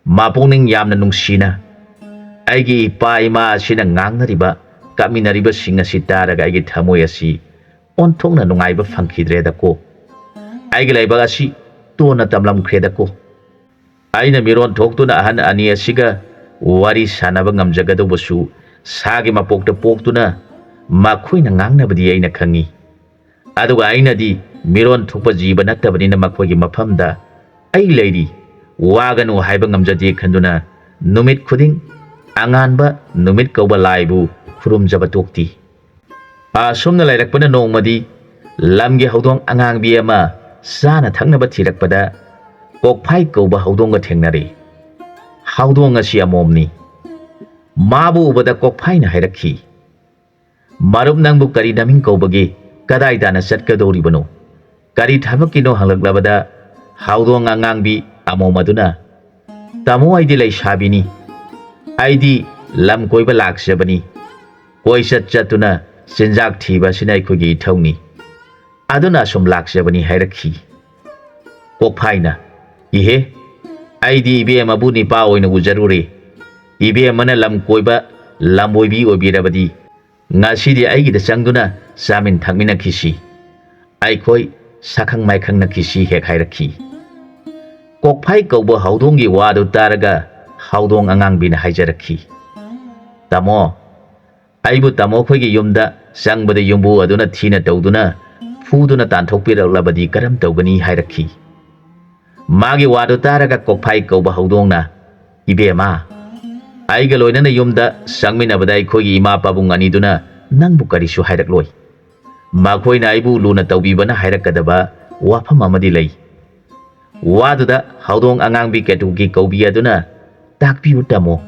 ꯃꯄꯨꯛꯅꯤꯡ ꯌꯥꯝꯅ ꯅꯨꯡꯁꯤꯅ, ꯑꯩꯒꯤ ꯏꯄꯥ ꯏꯃꯥ ꯑꯁꯤꯅ ꯉꯥꯡꯅꯔꯤꯕ, ꯀꯞꯃꯤꯟꯅꯔꯤꯕꯁꯤꯡ ꯑꯁꯤ ꯇꯥꯔꯒ ꯑꯩꯒꯤ ꯊꯃꯣꯏ ꯑꯁꯤ ꯑꯣꯟꯊꯣꯛꯅ ꯅꯨꯡꯉꯥꯏꯕ ꯐꯪꯈꯤꯗ꯭ꯔꯦꯗꯀꯣ꯫ ꯑꯩꯒꯤ ꯂꯥꯏꯕꯛ ꯑꯁꯤ ꯇꯣꯟꯅ ꯇꯝꯂꯝꯈ꯭ꯔꯦꯗꯀꯣ꯫ ꯑꯩꯅ ꯃꯤꯔꯣꯟ ꯊꯣꯛꯇꯨꯅ ꯑꯍꯟ ꯑꯅꯤ ꯑꯁꯤꯒ ꯋꯥꯔꯤ ꯁꯥꯟꯅꯕ ꯉꯝꯖꯒꯗꯧꯕꯁꯨ ꯁꯥꯒꯤ ꯃꯄꯣꯛꯇ ꯄꯣꯛꯇꯨꯅ ꯃꯈꯣꯏꯅ ꯉꯥꯡꯅꯕꯗꯤ ꯑꯩꯅ ꯈꯪꯏ꯫ ꯑꯗꯨꯒ ꯑꯩꯅꯗꯤ ꯃꯤꯔꯣꯟ ꯊꯣꯛꯄ ꯖꯤꯕ ꯅꯠꯇꯕꯅꯤꯅ ꯃꯈꯣꯏꯒꯤ ꯃꯐꯝꯗ ꯑꯩ ꯂꯩꯔꯤ, ꯋꯥꯒꯅꯨ ꯍꯥꯏꯕ ꯉꯝꯖꯗꯦ ꯈꯟꯗꯨꯅ ꯅꯨꯃꯤꯠ ꯈꯨꯗꯤꯡ ꯑꯉꯥꯟꯕ ꯅꯨꯃꯤꯠ ꯀꯧꯕ ꯂꯥꯏꯕꯨ ꯈꯨꯔꯨꯝꯖꯕ ꯇꯣꯛꯇꯦ꯫ ꯑꯁꯨꯝꯅ ꯂꯩꯔꯛꯄꯅ ꯅꯣꯡꯃꯗꯤ ꯂꯝꯒꯤ ꯍꯧꯗꯣꯡ ꯑꯉꯥꯡꯕꯤ ꯑꯃ ꯆꯥꯅ ꯊꯛꯅꯕ ꯊꯤꯔꯛꯄꯗ ꯀꯣꯛꯐꯥꯏ ꯀꯧꯕ ꯍꯧꯗꯣꯡꯒ ꯊꯦꯡꯅꯔꯦ꯫ ꯍꯧꯗꯣꯡ ꯑꯁꯤ ꯑꯃꯣꯝꯅꯤ꯫ ꯃꯥꯕꯨ ꯎꯕꯗ ꯀꯣꯛꯐꯥꯏꯅ ꯍꯥꯏꯔꯛꯈꯤ, "ꯃꯔꯨꯞ, ꯅꯪꯕꯨ ꯀꯔꯤ ꯅꯃꯤꯡ ꯀꯧꯕꯒꯦ? ꯀꯗꯥꯏ ꯇꯥꯟꯅ ꯆꯠꯀꯗꯧꯔꯤꯕꯅꯣ? ꯀꯔꯤ ꯊꯕꯛꯀꯤꯅꯣ?" ꯍꯪꯂꯛꯂꯕꯗ ꯍꯧꯗꯣꯡ ꯑꯉꯥꯡꯕꯤ ꯑꯃꯣꯝ ꯑꯗꯨꯅ, "ꯇꯥꯃꯣ, ꯑꯩꯗꯤ ꯂꯩꯁꯥꯕꯤꯅꯤ꯫ ꯑꯩꯗꯤ ꯂꯝ ꯀꯣꯏꯕ ꯂꯥꯛꯆꯕꯅꯤ꯫ ꯀꯣꯏꯆꯠ ꯆꯠꯇꯨꯅ ꯆꯤꯟꯖꯥꯛ ꯊꯤꯕ ꯑꯁꯤꯅ ꯑꯩꯈꯣꯏꯒꯤ ꯏꯊꯧꯅꯤ꯫ ꯑꯗꯨꯅ ꯑꯁꯨꯝ ꯂꯥꯛꯆꯕꯅꯤ" ꯍꯥꯏꯔꯛꯈꯤ꯫ ꯀꯣꯛꯐꯥꯏꯅ, "ꯏꯍꯦ, "ꯑꯩꯗꯤ ꯏꯕꯦꯝꯃꯕꯨ ꯅꯤꯄꯥ ꯑꯣꯏꯅ ꯎꯖꯔꯨꯔꯦ꯫ ꯏꯕꯦꯝꯃꯅ ꯂꯝ ꯀꯣꯏꯕ ꯂꯝꯕꯣꯏꯕꯤ ꯑꯣꯏꯕꯤꯔꯕꯗꯤ ꯉꯁꯤꯗꯤ ꯑꯩꯒꯤꯗ ꯆꯪꯗꯨꯅ ꯆꯥꯃꯤꯟ ꯊꯛꯃꯤꯟꯅꯈꯤꯁꯤ꯫ ꯑꯩꯈꯣꯏ ꯁꯛꯈꯪ ꯃꯥꯏꯈꯪꯅꯈꯤꯁꯤ" ꯍꯦꯛ ꯍꯥꯏꯔꯛꯈꯤ꯫ ꯀꯣꯛꯐꯥꯏ ꯀꯧꯕ ꯍꯧꯗꯣꯡꯒꯤ ꯋꯥꯗꯨ ꯇꯥꯔꯒ ꯍꯧꯗꯣꯡ ꯑꯉꯥꯡꯕꯤꯅ ꯍꯥꯏꯖꯔꯛꯈꯤ, "ꯇꯥꯃꯣ, ꯑꯩꯕꯨ ꯇꯥꯃꯣ ꯈꯣꯏꯒꯤ ꯌꯨꯝꯗ ꯆꯪꯕꯗ ꯌꯨꯝꯕꯨ ꯑꯗꯨꯅ ꯊꯤꯅ ꯇꯧꯗꯨꯅ ꯐꯨꯗꯨꯅ ꯇꯥꯟꯊꯣꯛꯄꯤꯔꯛꯂꯕꯗꯤ ꯀꯔꯝ ꯇꯧꯒꯅꯤ?" ꯍꯥꯏꯔꯛꯈꯤ꯫ ꯃꯥꯒꯤ ꯋꯥꯗꯨ ꯇꯥꯔꯒ ꯀꯣꯛꯐꯥꯏ ꯀꯧꯕ ꯍꯧꯗꯣꯡꯅ, "ꯏꯕꯦꯝꯃ, ꯑꯩꯒ ꯂꯣꯏꯅꯅ ꯌꯨꯝꯗ ꯆꯪꯃꯤꯟꯅꯕꯗ ꯑꯩꯈꯣꯏꯒꯤ ꯏꯃꯥ ꯄꯥꯕꯨꯡ ꯑꯅꯤꯗꯨꯅ ꯅꯪꯕꯨ ꯀꯔꯤꯁꯨ ꯍꯥꯏꯔꯛꯂꯣꯏ꯫ ꯃꯈꯣꯏꯅ ꯑꯩꯕꯨ ꯂꯨꯅ ꯇꯧꯕꯤꯕꯅ ꯍꯥꯏꯔꯛꯀꯗꯕ ꯋꯥꯐꯝ ꯑꯃꯗꯤ ꯂꯩ"꯫ ꯋꯥꯗꯨꯗ ꯍꯧꯗꯣꯡ ꯑꯉꯥꯡꯕꯤ ꯀꯦꯇꯨꯀꯤ ꯀꯧꯕꯤ ꯑꯗꯨꯅ, "ꯇꯥꯛꯄꯤꯌꯨ ꯇꯥꯃꯣ,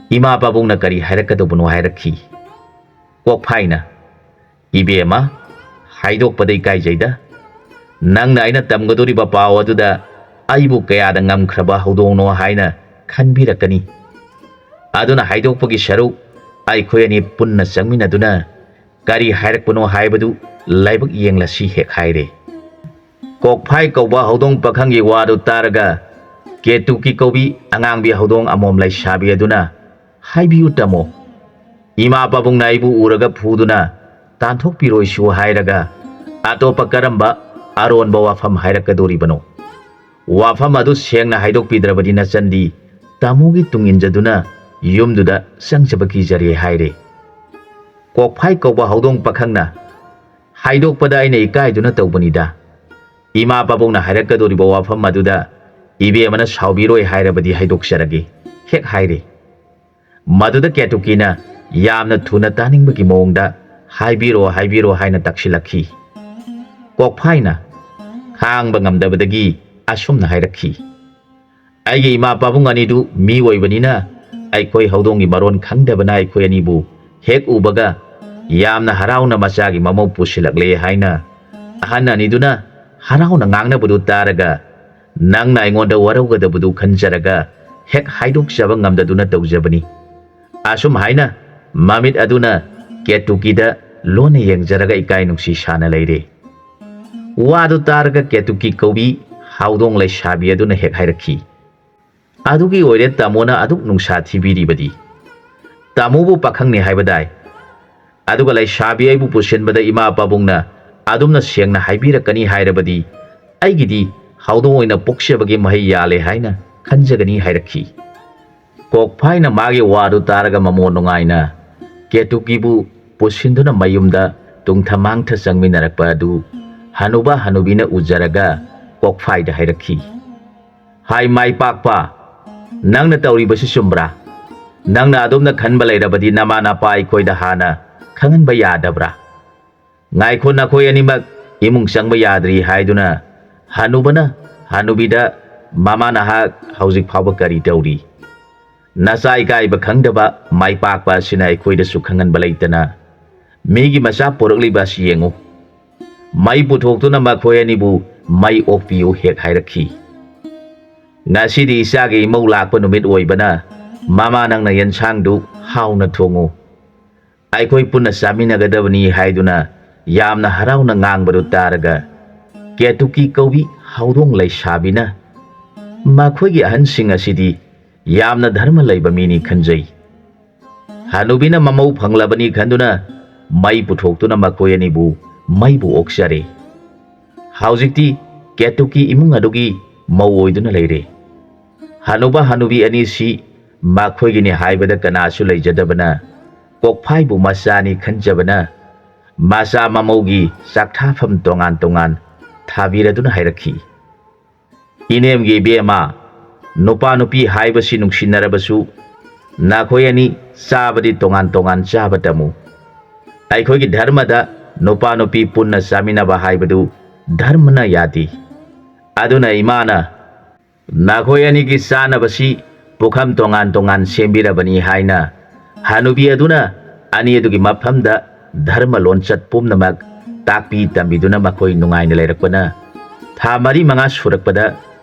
ꯏꯃꯥ ꯄꯥꯕꯨꯡꯅ ꯀꯔꯤ ꯍꯥꯏꯔꯛꯀꯗꯧꯕꯅꯣ?" ꯍꯥꯏꯔꯛꯈꯤ꯫ ꯀꯣꯛꯐꯥꯏꯅ, "ꯏꯕꯦꯝꯃ, ꯍꯥꯏꯗꯣꯛꯄꯗ ꯏꯀꯥꯏꯖꯩꯗ꯫ ꯅꯪꯅ ꯑꯩꯅ ꯇꯝꯒꯗꯧꯔꯤꯕ ꯄꯥꯎ ꯑꯗꯨꯗ ꯑꯩꯕꯨ ꯀꯌꯥꯗ ꯉꯝꯈ꯭ꯔꯕ ꯍꯧꯗꯣꯡꯅꯣ ꯍꯥꯏꯅ ꯈꯟꯕꯤꯔꯛꯀꯅꯤ꯫ ꯑꯗꯨꯅ ꯍꯥꯏꯗꯣꯛꯄꯒꯤ ꯁꯔꯨꯛ ꯑꯩꯈꯣꯏ ꯑꯅꯤ ꯄꯨꯟꯅ ꯆꯪꯃꯤꯟꯅꯗꯨꯅ ꯀꯔꯤ ꯍꯥꯏꯔꯛꯄꯅꯣ ꯍꯥꯏꯕꯗꯨ ꯂꯥꯏꯕꯛ ꯌꯦꯡꯂꯁꯤ" ꯍꯦꯛ ꯍꯥꯏꯔꯦ꯫ ꯀꯣꯛꯐꯥꯏ ꯀꯧꯕ ꯍꯧꯗꯣꯡ ꯄꯥꯈꯪꯒꯤ ꯋꯥꯗꯨ ꯇꯥꯔꯒ ꯀꯦꯇꯨꯀꯤ ꯀꯧꯕꯤ ꯑꯉꯥꯡꯕꯤ ꯍꯧꯗꯣꯡ ꯑꯃꯣꯝ ꯂꯩꯁꯥꯕꯤ ꯑꯗꯨꯅ, "ꯍꯥꯏꯕꯤꯌꯨ ꯇꯥꯃꯣ, ꯏꯃꯥ ꯄꯥꯕꯨꯡꯅ ꯑꯩꯕꯨ ꯎꯔꯒ ꯐꯨꯗꯨꯅ ꯇꯥꯟꯊꯣꯛꯄꯤꯔꯣꯏꯁꯨ ꯍꯥꯏꯔꯒ ꯑꯇꯣꯞꯄ ꯀꯔꯝꯕ ꯑꯔꯣꯟꯕ ꯋꯥꯐꯝ ꯍꯥꯏꯔꯛꯀꯗꯣꯔꯤꯕꯅꯣ? ꯋꯥꯐꯝ ꯑꯗꯨ ꯁꯦꯡꯅ ꯍꯥꯏꯗꯣꯛꯄꯤꯗ꯭ꯔꯕꯗꯤ ꯅꯆꯟꯗꯤ ꯇꯥꯃꯣꯒꯤ ꯇꯨꯡ ꯏꯟꯖꯗꯨꯅ ꯌꯨꯝꯗꯨꯗ ꯆꯪꯖꯕ ꯀꯤꯖꯔꯦ" ꯍꯥꯏꯔꯦ꯫ ꯀꯣꯛꯐꯥꯏ ꯀꯧꯕ ꯍꯧꯗꯣꯡ ꯄꯥꯈꯪꯅ, "ꯍꯥꯏꯗꯣꯛꯄꯗ ꯑꯩꯅ ꯏꯀꯥꯏꯗꯨꯅ ꯇꯧꯕꯅꯤꯗ꯫ ꯏꯃꯥ ꯄꯥꯕꯨꯡꯅ ꯍꯥꯏꯔꯛꯀꯗꯧꯔꯤꯕ ꯋꯥꯐꯝ ꯑꯗꯨꯗ ꯏꯕꯦꯝꯃꯅ ꯁꯥꯎꯕꯤꯔꯣꯏ ꯍꯥꯏꯔꯕꯗꯤ ꯍꯥꯏꯗꯣꯛꯆꯔꯒꯦ" ꯍꯦꯛ ꯍꯥꯏꯔꯦ꯫ ꯃꯗꯨꯗ ꯀꯦꯇꯨꯀꯤꯅ ꯌꯥꯝꯅ ꯊꯨꯅ ꯇꯥꯅꯤꯡꯕꯒꯤ ꯃꯑꯣꯡꯗ, "ꯍꯥꯏꯕꯤꯔꯣ, ꯍꯥꯏꯕꯤꯔꯣ" ꯍꯥꯏꯅ ꯇꯛꯁꯤꯜꯂꯛꯈꯤ꯫ ꯀꯣꯛꯐꯥꯏꯅ ꯈꯥꯡꯕ ꯉꯝꯗꯕꯗꯒꯤ ꯑꯁꯨꯝꯅ ꯍꯥꯏꯔꯛꯈꯤ, "ꯑꯩꯒꯤ ꯏꯃꯥ ꯄꯥꯕꯨꯡ ꯑꯅꯤꯗꯨ ꯃꯤ ꯑꯣꯏꯕꯅꯤꯅ ꯑꯩꯈꯣꯏ ꯍꯧꯗꯣꯡꯒꯤ ꯃꯔꯣꯟ ꯈꯪꯗꯕꯅ ꯑꯩꯈꯣꯏ ꯑꯅꯤꯕꯨ ꯍꯦꯛ ꯎꯕꯒ ꯌꯥꯝꯅ ꯍꯔꯥꯎꯅ ꯃꯆꯥꯒꯤ ꯃꯃꯧ ꯄꯨꯁꯤꯜꯂꯛꯂꯦ ꯍꯥꯏꯅ ꯑꯍꯟ ꯑꯅꯤꯗꯨꯅ ꯍꯔꯥꯎꯅ ꯉꯥꯡꯅꯕꯗꯨ ꯇꯥꯔꯒ ꯅꯪꯅ ꯑꯩꯉꯣꯟꯗ ꯋꯥꯔꯧꯒꯗꯕꯗꯨ ꯈꯟꯖꯔꯒ ꯍꯦꯛ ꯍꯥꯏꯗꯣꯛꯆꯕ ꯉꯝꯗꯗꯨꯅ ꯇꯧꯖꯕꯅꯤ"꯫ ꯑꯁꯨꯝ ꯍꯥꯏꯅ ꯃꯃꯤꯠ ꯑꯗꯨꯅ ꯀꯦꯇꯨꯀꯤꯗ ꯂꯣꯟꯅ ꯌꯦꯡꯖꯔꯒ ꯏꯀꯥꯏ ꯅꯨꯡꯁꯤ ꯁꯥꯅ ꯂꯩꯔꯦ꯫ ꯋꯥꯗꯨ ꯇꯥꯔꯒ ꯀꯦꯇꯨꯀꯤ ꯀꯧꯕꯤ ꯍꯧꯗꯣꯡ ꯂꯩꯁꯥꯕꯤ ꯑꯗꯨꯅ ꯍꯦꯛ ꯍꯥꯏꯔꯛꯈꯤ, ꯑꯗꯨꯒꯤ ꯑꯣꯏꯔꯦ ꯇꯥꯃꯣꯅ ꯑꯗꯨꯛ ꯅꯨꯡꯁꯥ ꯊꯤꯕꯤꯔꯤꯕꯗꯤ꯫ ꯇꯥꯃꯣꯕꯨ ꯄꯥꯈꯪꯅꯤ ꯍꯥꯏꯕꯗꯥꯏ? ꯑꯗꯨꯒ ꯂꯩꯁꯥꯕꯤ ꯑꯩꯕꯨ ꯄꯨꯁꯤꯟꯕꯗ ꯏꯃꯥ ꯄꯥꯕꯨꯡꯅ ꯑꯗꯨꯝꯅ ꯁꯦꯡꯅ ꯍꯥꯏꯕꯤꯔꯛꯀꯅꯤ ꯍꯥꯏꯔꯕꯗꯤ ꯑꯩꯒꯤꯗꯤ ꯍꯧꯗꯣꯡ ꯑꯣꯏꯅ ꯄꯣꯛꯆꯕꯒꯤ ꯃꯍꯩ ꯌꯥꯜꯂꯦ ꯍꯥꯏꯅ ꯈꯟꯖꯒꯅꯤ ꯍꯥꯏꯔꯛꯈꯤ꯫ ꯀꯣꯛꯐꯥꯏꯅ ꯃꯥꯒꯤ ꯋꯥꯗꯨ ꯇꯥꯔꯒ ꯃꯃꯣꯟ ꯅꯨꯡꯉꯥꯏꯅ ꯀꯦꯇꯨꯀꯤꯕꯨ ꯄꯨꯁꯤꯟꯗꯨꯅ ꯃꯌꯨꯝꯗ ꯇꯨꯡꯊ ꯃꯥꯡꯊ ꯆꯪꯃꯤꯟꯅꯔꯛꯄ ꯑꯗꯨ ꯍꯅꯨꯕ ꯍꯅꯨꯕꯤꯅ ꯎꯖꯔꯒ ꯀꯣꯛꯐꯥꯏꯗ ꯍꯥꯏꯔꯛꯈꯤ, "ꯍꯥꯏ ꯃꯥꯏꯄꯥꯛꯄ, ꯅꯪꯅ ꯇꯧꯔꯤꯕꯁꯤ ꯆꯨꯝꯕ꯭ꯔꯥ? ꯅꯪꯅ ꯑꯗꯣꯝꯅ ꯈꯟꯕ ꯂꯩꯔꯕꯗꯤ ꯅꯃꯥ ꯅꯄꯥ ꯑꯩꯈꯣꯏꯗ ꯍꯥꯟꯅ ꯈꯪꯍꯟꯕ ꯌꯥꯗꯕ꯭ꯔꯥ? ꯉꯥꯏꯈꯣ, ꯅꯈꯣꯏ ꯑꯅꯤꯃꯛ ꯏꯃꯨꯡ ꯆꯪꯕ ꯌꯥꯗ꯭ꯔꯤ ꯍꯥꯏꯗꯨꯅ ꯍꯅꯨꯕꯅ ꯍꯅꯨꯕꯤꯗ, "ꯃꯃꯥ ꯅꯍꯥꯛ ꯍꯧꯖꯤꯛ ꯐꯥꯎꯕ ꯀꯔꯤ ꯇꯧꯔꯤ? ꯅꯆꯥ ꯏꯀꯥꯏꯕ ꯈꯪꯗꯕ ꯃꯥꯏꯄꯥꯛꯄ ꯑꯁꯤꯅ ꯑꯩꯈꯣꯏꯗꯁꯨ ꯈꯪꯍꯟꯕ ꯂꯩꯇꯅ ꯃꯤꯒꯤ ꯃꯆꯥ ꯄꯣꯔꯛꯂꯤꯕ ꯑꯁꯤ ꯌꯦꯡꯉꯨ꯫ ꯃꯩ ꯄꯨꯊꯣꯛꯇꯨꯅ ꯃꯈꯣꯏ ꯑꯅꯤꯕꯨ ꯃꯩ ꯑꯣꯛꯄꯤꯌꯨ ꯍꯦꯛ" ꯍꯥꯏꯔꯛꯈꯤ꯫ "ꯉꯁꯤꯗꯤ ꯏꯆꯥꯒꯤ ꯏꯃꯧ ꯂꯥꯛꯄ ꯅꯨꯃꯤꯠ ꯑꯣꯏꯕꯅ ꯃꯃꯥ ꯅꯪꯅ ꯌꯦꯟꯁꯥꯡꯗꯨ ꯍꯥꯎꯅ ꯊꯣꯡꯉꯨ꯫ ꯑꯩꯈꯣꯏ ꯄꯨꯟꯅ ꯆꯥꯃꯤꯟꯅꯒꯗꯕꯅꯤ" ꯍꯥꯏꯗꯨꯅ ꯌꯥꯝꯅ ꯍꯔꯥꯎꯅ ꯉꯥꯡꯕꯗꯨ ꯇꯥꯔꯒ ꯀꯦꯇꯨꯀꯤ ꯀꯧꯕꯤ ꯍꯧꯗꯣꯡ ꯂꯩꯁꯥꯕꯤꯅ, "ꯃꯈꯣꯏꯒꯤ ꯑꯍꯟꯁꯤꯡ ꯑꯁꯤꯗꯤ ꯌꯥꯝꯅ ꯙꯔꯃ ꯂꯩꯕ ꯃꯤꯅꯤ ꯈꯟꯖꯩ"꯫ ꯍꯅꯨꯕꯤꯅ ꯃꯃꯧ ꯐꯪꯂꯕꯅꯤ ꯈꯟꯗꯨꯅ ꯃꯩ ꯄꯨꯊꯣꯛꯇꯨꯅ ꯃꯈꯣꯏ ꯑꯅꯤꯕꯨ ꯃꯩꯕꯨ ꯑꯣꯛꯆꯔꯦ꯫ ꯍꯧꯖꯤꯛꯇꯤ ꯀꯦꯇꯨꯀꯤ ꯏꯃꯨꯡ ꯑꯗꯨꯒꯤ ꯃꯧ ꯑꯣꯏꯗꯨꯅ ꯂꯩꯔꯦ꯫ ꯍꯅꯨꯕ ꯍꯅꯨꯕꯤ ꯑꯅꯤꯁꯤ ꯃꯈꯣꯏꯒꯤꯅꯤ ꯍꯥꯏꯕꯗ ꯀꯅꯥꯁꯨ ꯂꯩꯖꯗꯕꯅ ꯀꯣꯛꯐꯥꯏꯕꯨ ꯃꯆꯥꯅꯤ ꯈꯟꯖꯕꯅ ꯃꯆꯥ ꯃꯃꯧꯒꯤ ꯆꯥꯛꯊꯥꯐꯝ ꯇꯣꯉꯥꯟ ꯇꯣꯉꯥꯟ ꯊꯥꯕꯤꯔꯗꯨꯅ ꯍꯥꯏꯔꯛꯈꯤ, "ꯏꯅꯦꯝꯒꯤ ꯏꯕꯦꯝꯃ, ꯅꯨꯄꯥ ꯅꯨꯄꯤ ꯍꯥꯏꯕꯁꯤ ꯅꯨꯡꯁꯤꯅꯔꯕꯁꯨ ꯅꯈꯣꯏ ꯑꯅꯤ ꯆꯥꯕꯗꯤ ꯇꯣꯉꯥꯟ ꯇꯣꯉꯥꯟ ꯆꯥꯕ ꯇꯝꯃꯨ꯫ ꯑꯩꯈꯣꯏꯒꯤ ꯙꯔꯃꯗ ꯅꯨꯄꯥ ꯅꯨꯄꯤ ꯄꯨꯟꯅ ꯆꯥꯃꯤꯟꯅꯕ ꯍꯥꯏꯕꯗꯨ ꯙꯔꯃꯅ ꯌꯥꯗꯦ꯫ ꯑꯗꯨꯅ ꯏꯃꯥꯅ ꯅꯈꯣꯏ ꯑꯅꯤꯒꯤ ꯆꯥꯅꯕꯁꯤ ꯄꯨꯈꯝ ꯇꯣꯉꯥꯟ ꯇꯣꯉꯥꯟ ꯁꯦꯝꯕꯤꯔꯕꯅꯤ" ꯍꯥꯏꯅ ꯍꯅꯨꯕꯤ ꯑꯗꯨꯅ ꯑꯅꯤ ꯑꯗꯨꯒꯤ ꯃꯐꯝꯗ ꯙꯔꯃ ꯂꯣꯟꯆꯠ ꯄꯨꯝꯅꯃꯛ ꯇꯥꯛꯄꯤ ꯇꯝꯕꯤꯗꯨꯅ ꯃꯈꯣꯏ ꯅꯨꯡꯉꯥꯏꯅ ꯂꯩꯔꯛꯄꯅ ꯊꯥ ꯃꯔꯤ ꯃꯉꯥ ꯁꯨꯔꯛꯄꯗ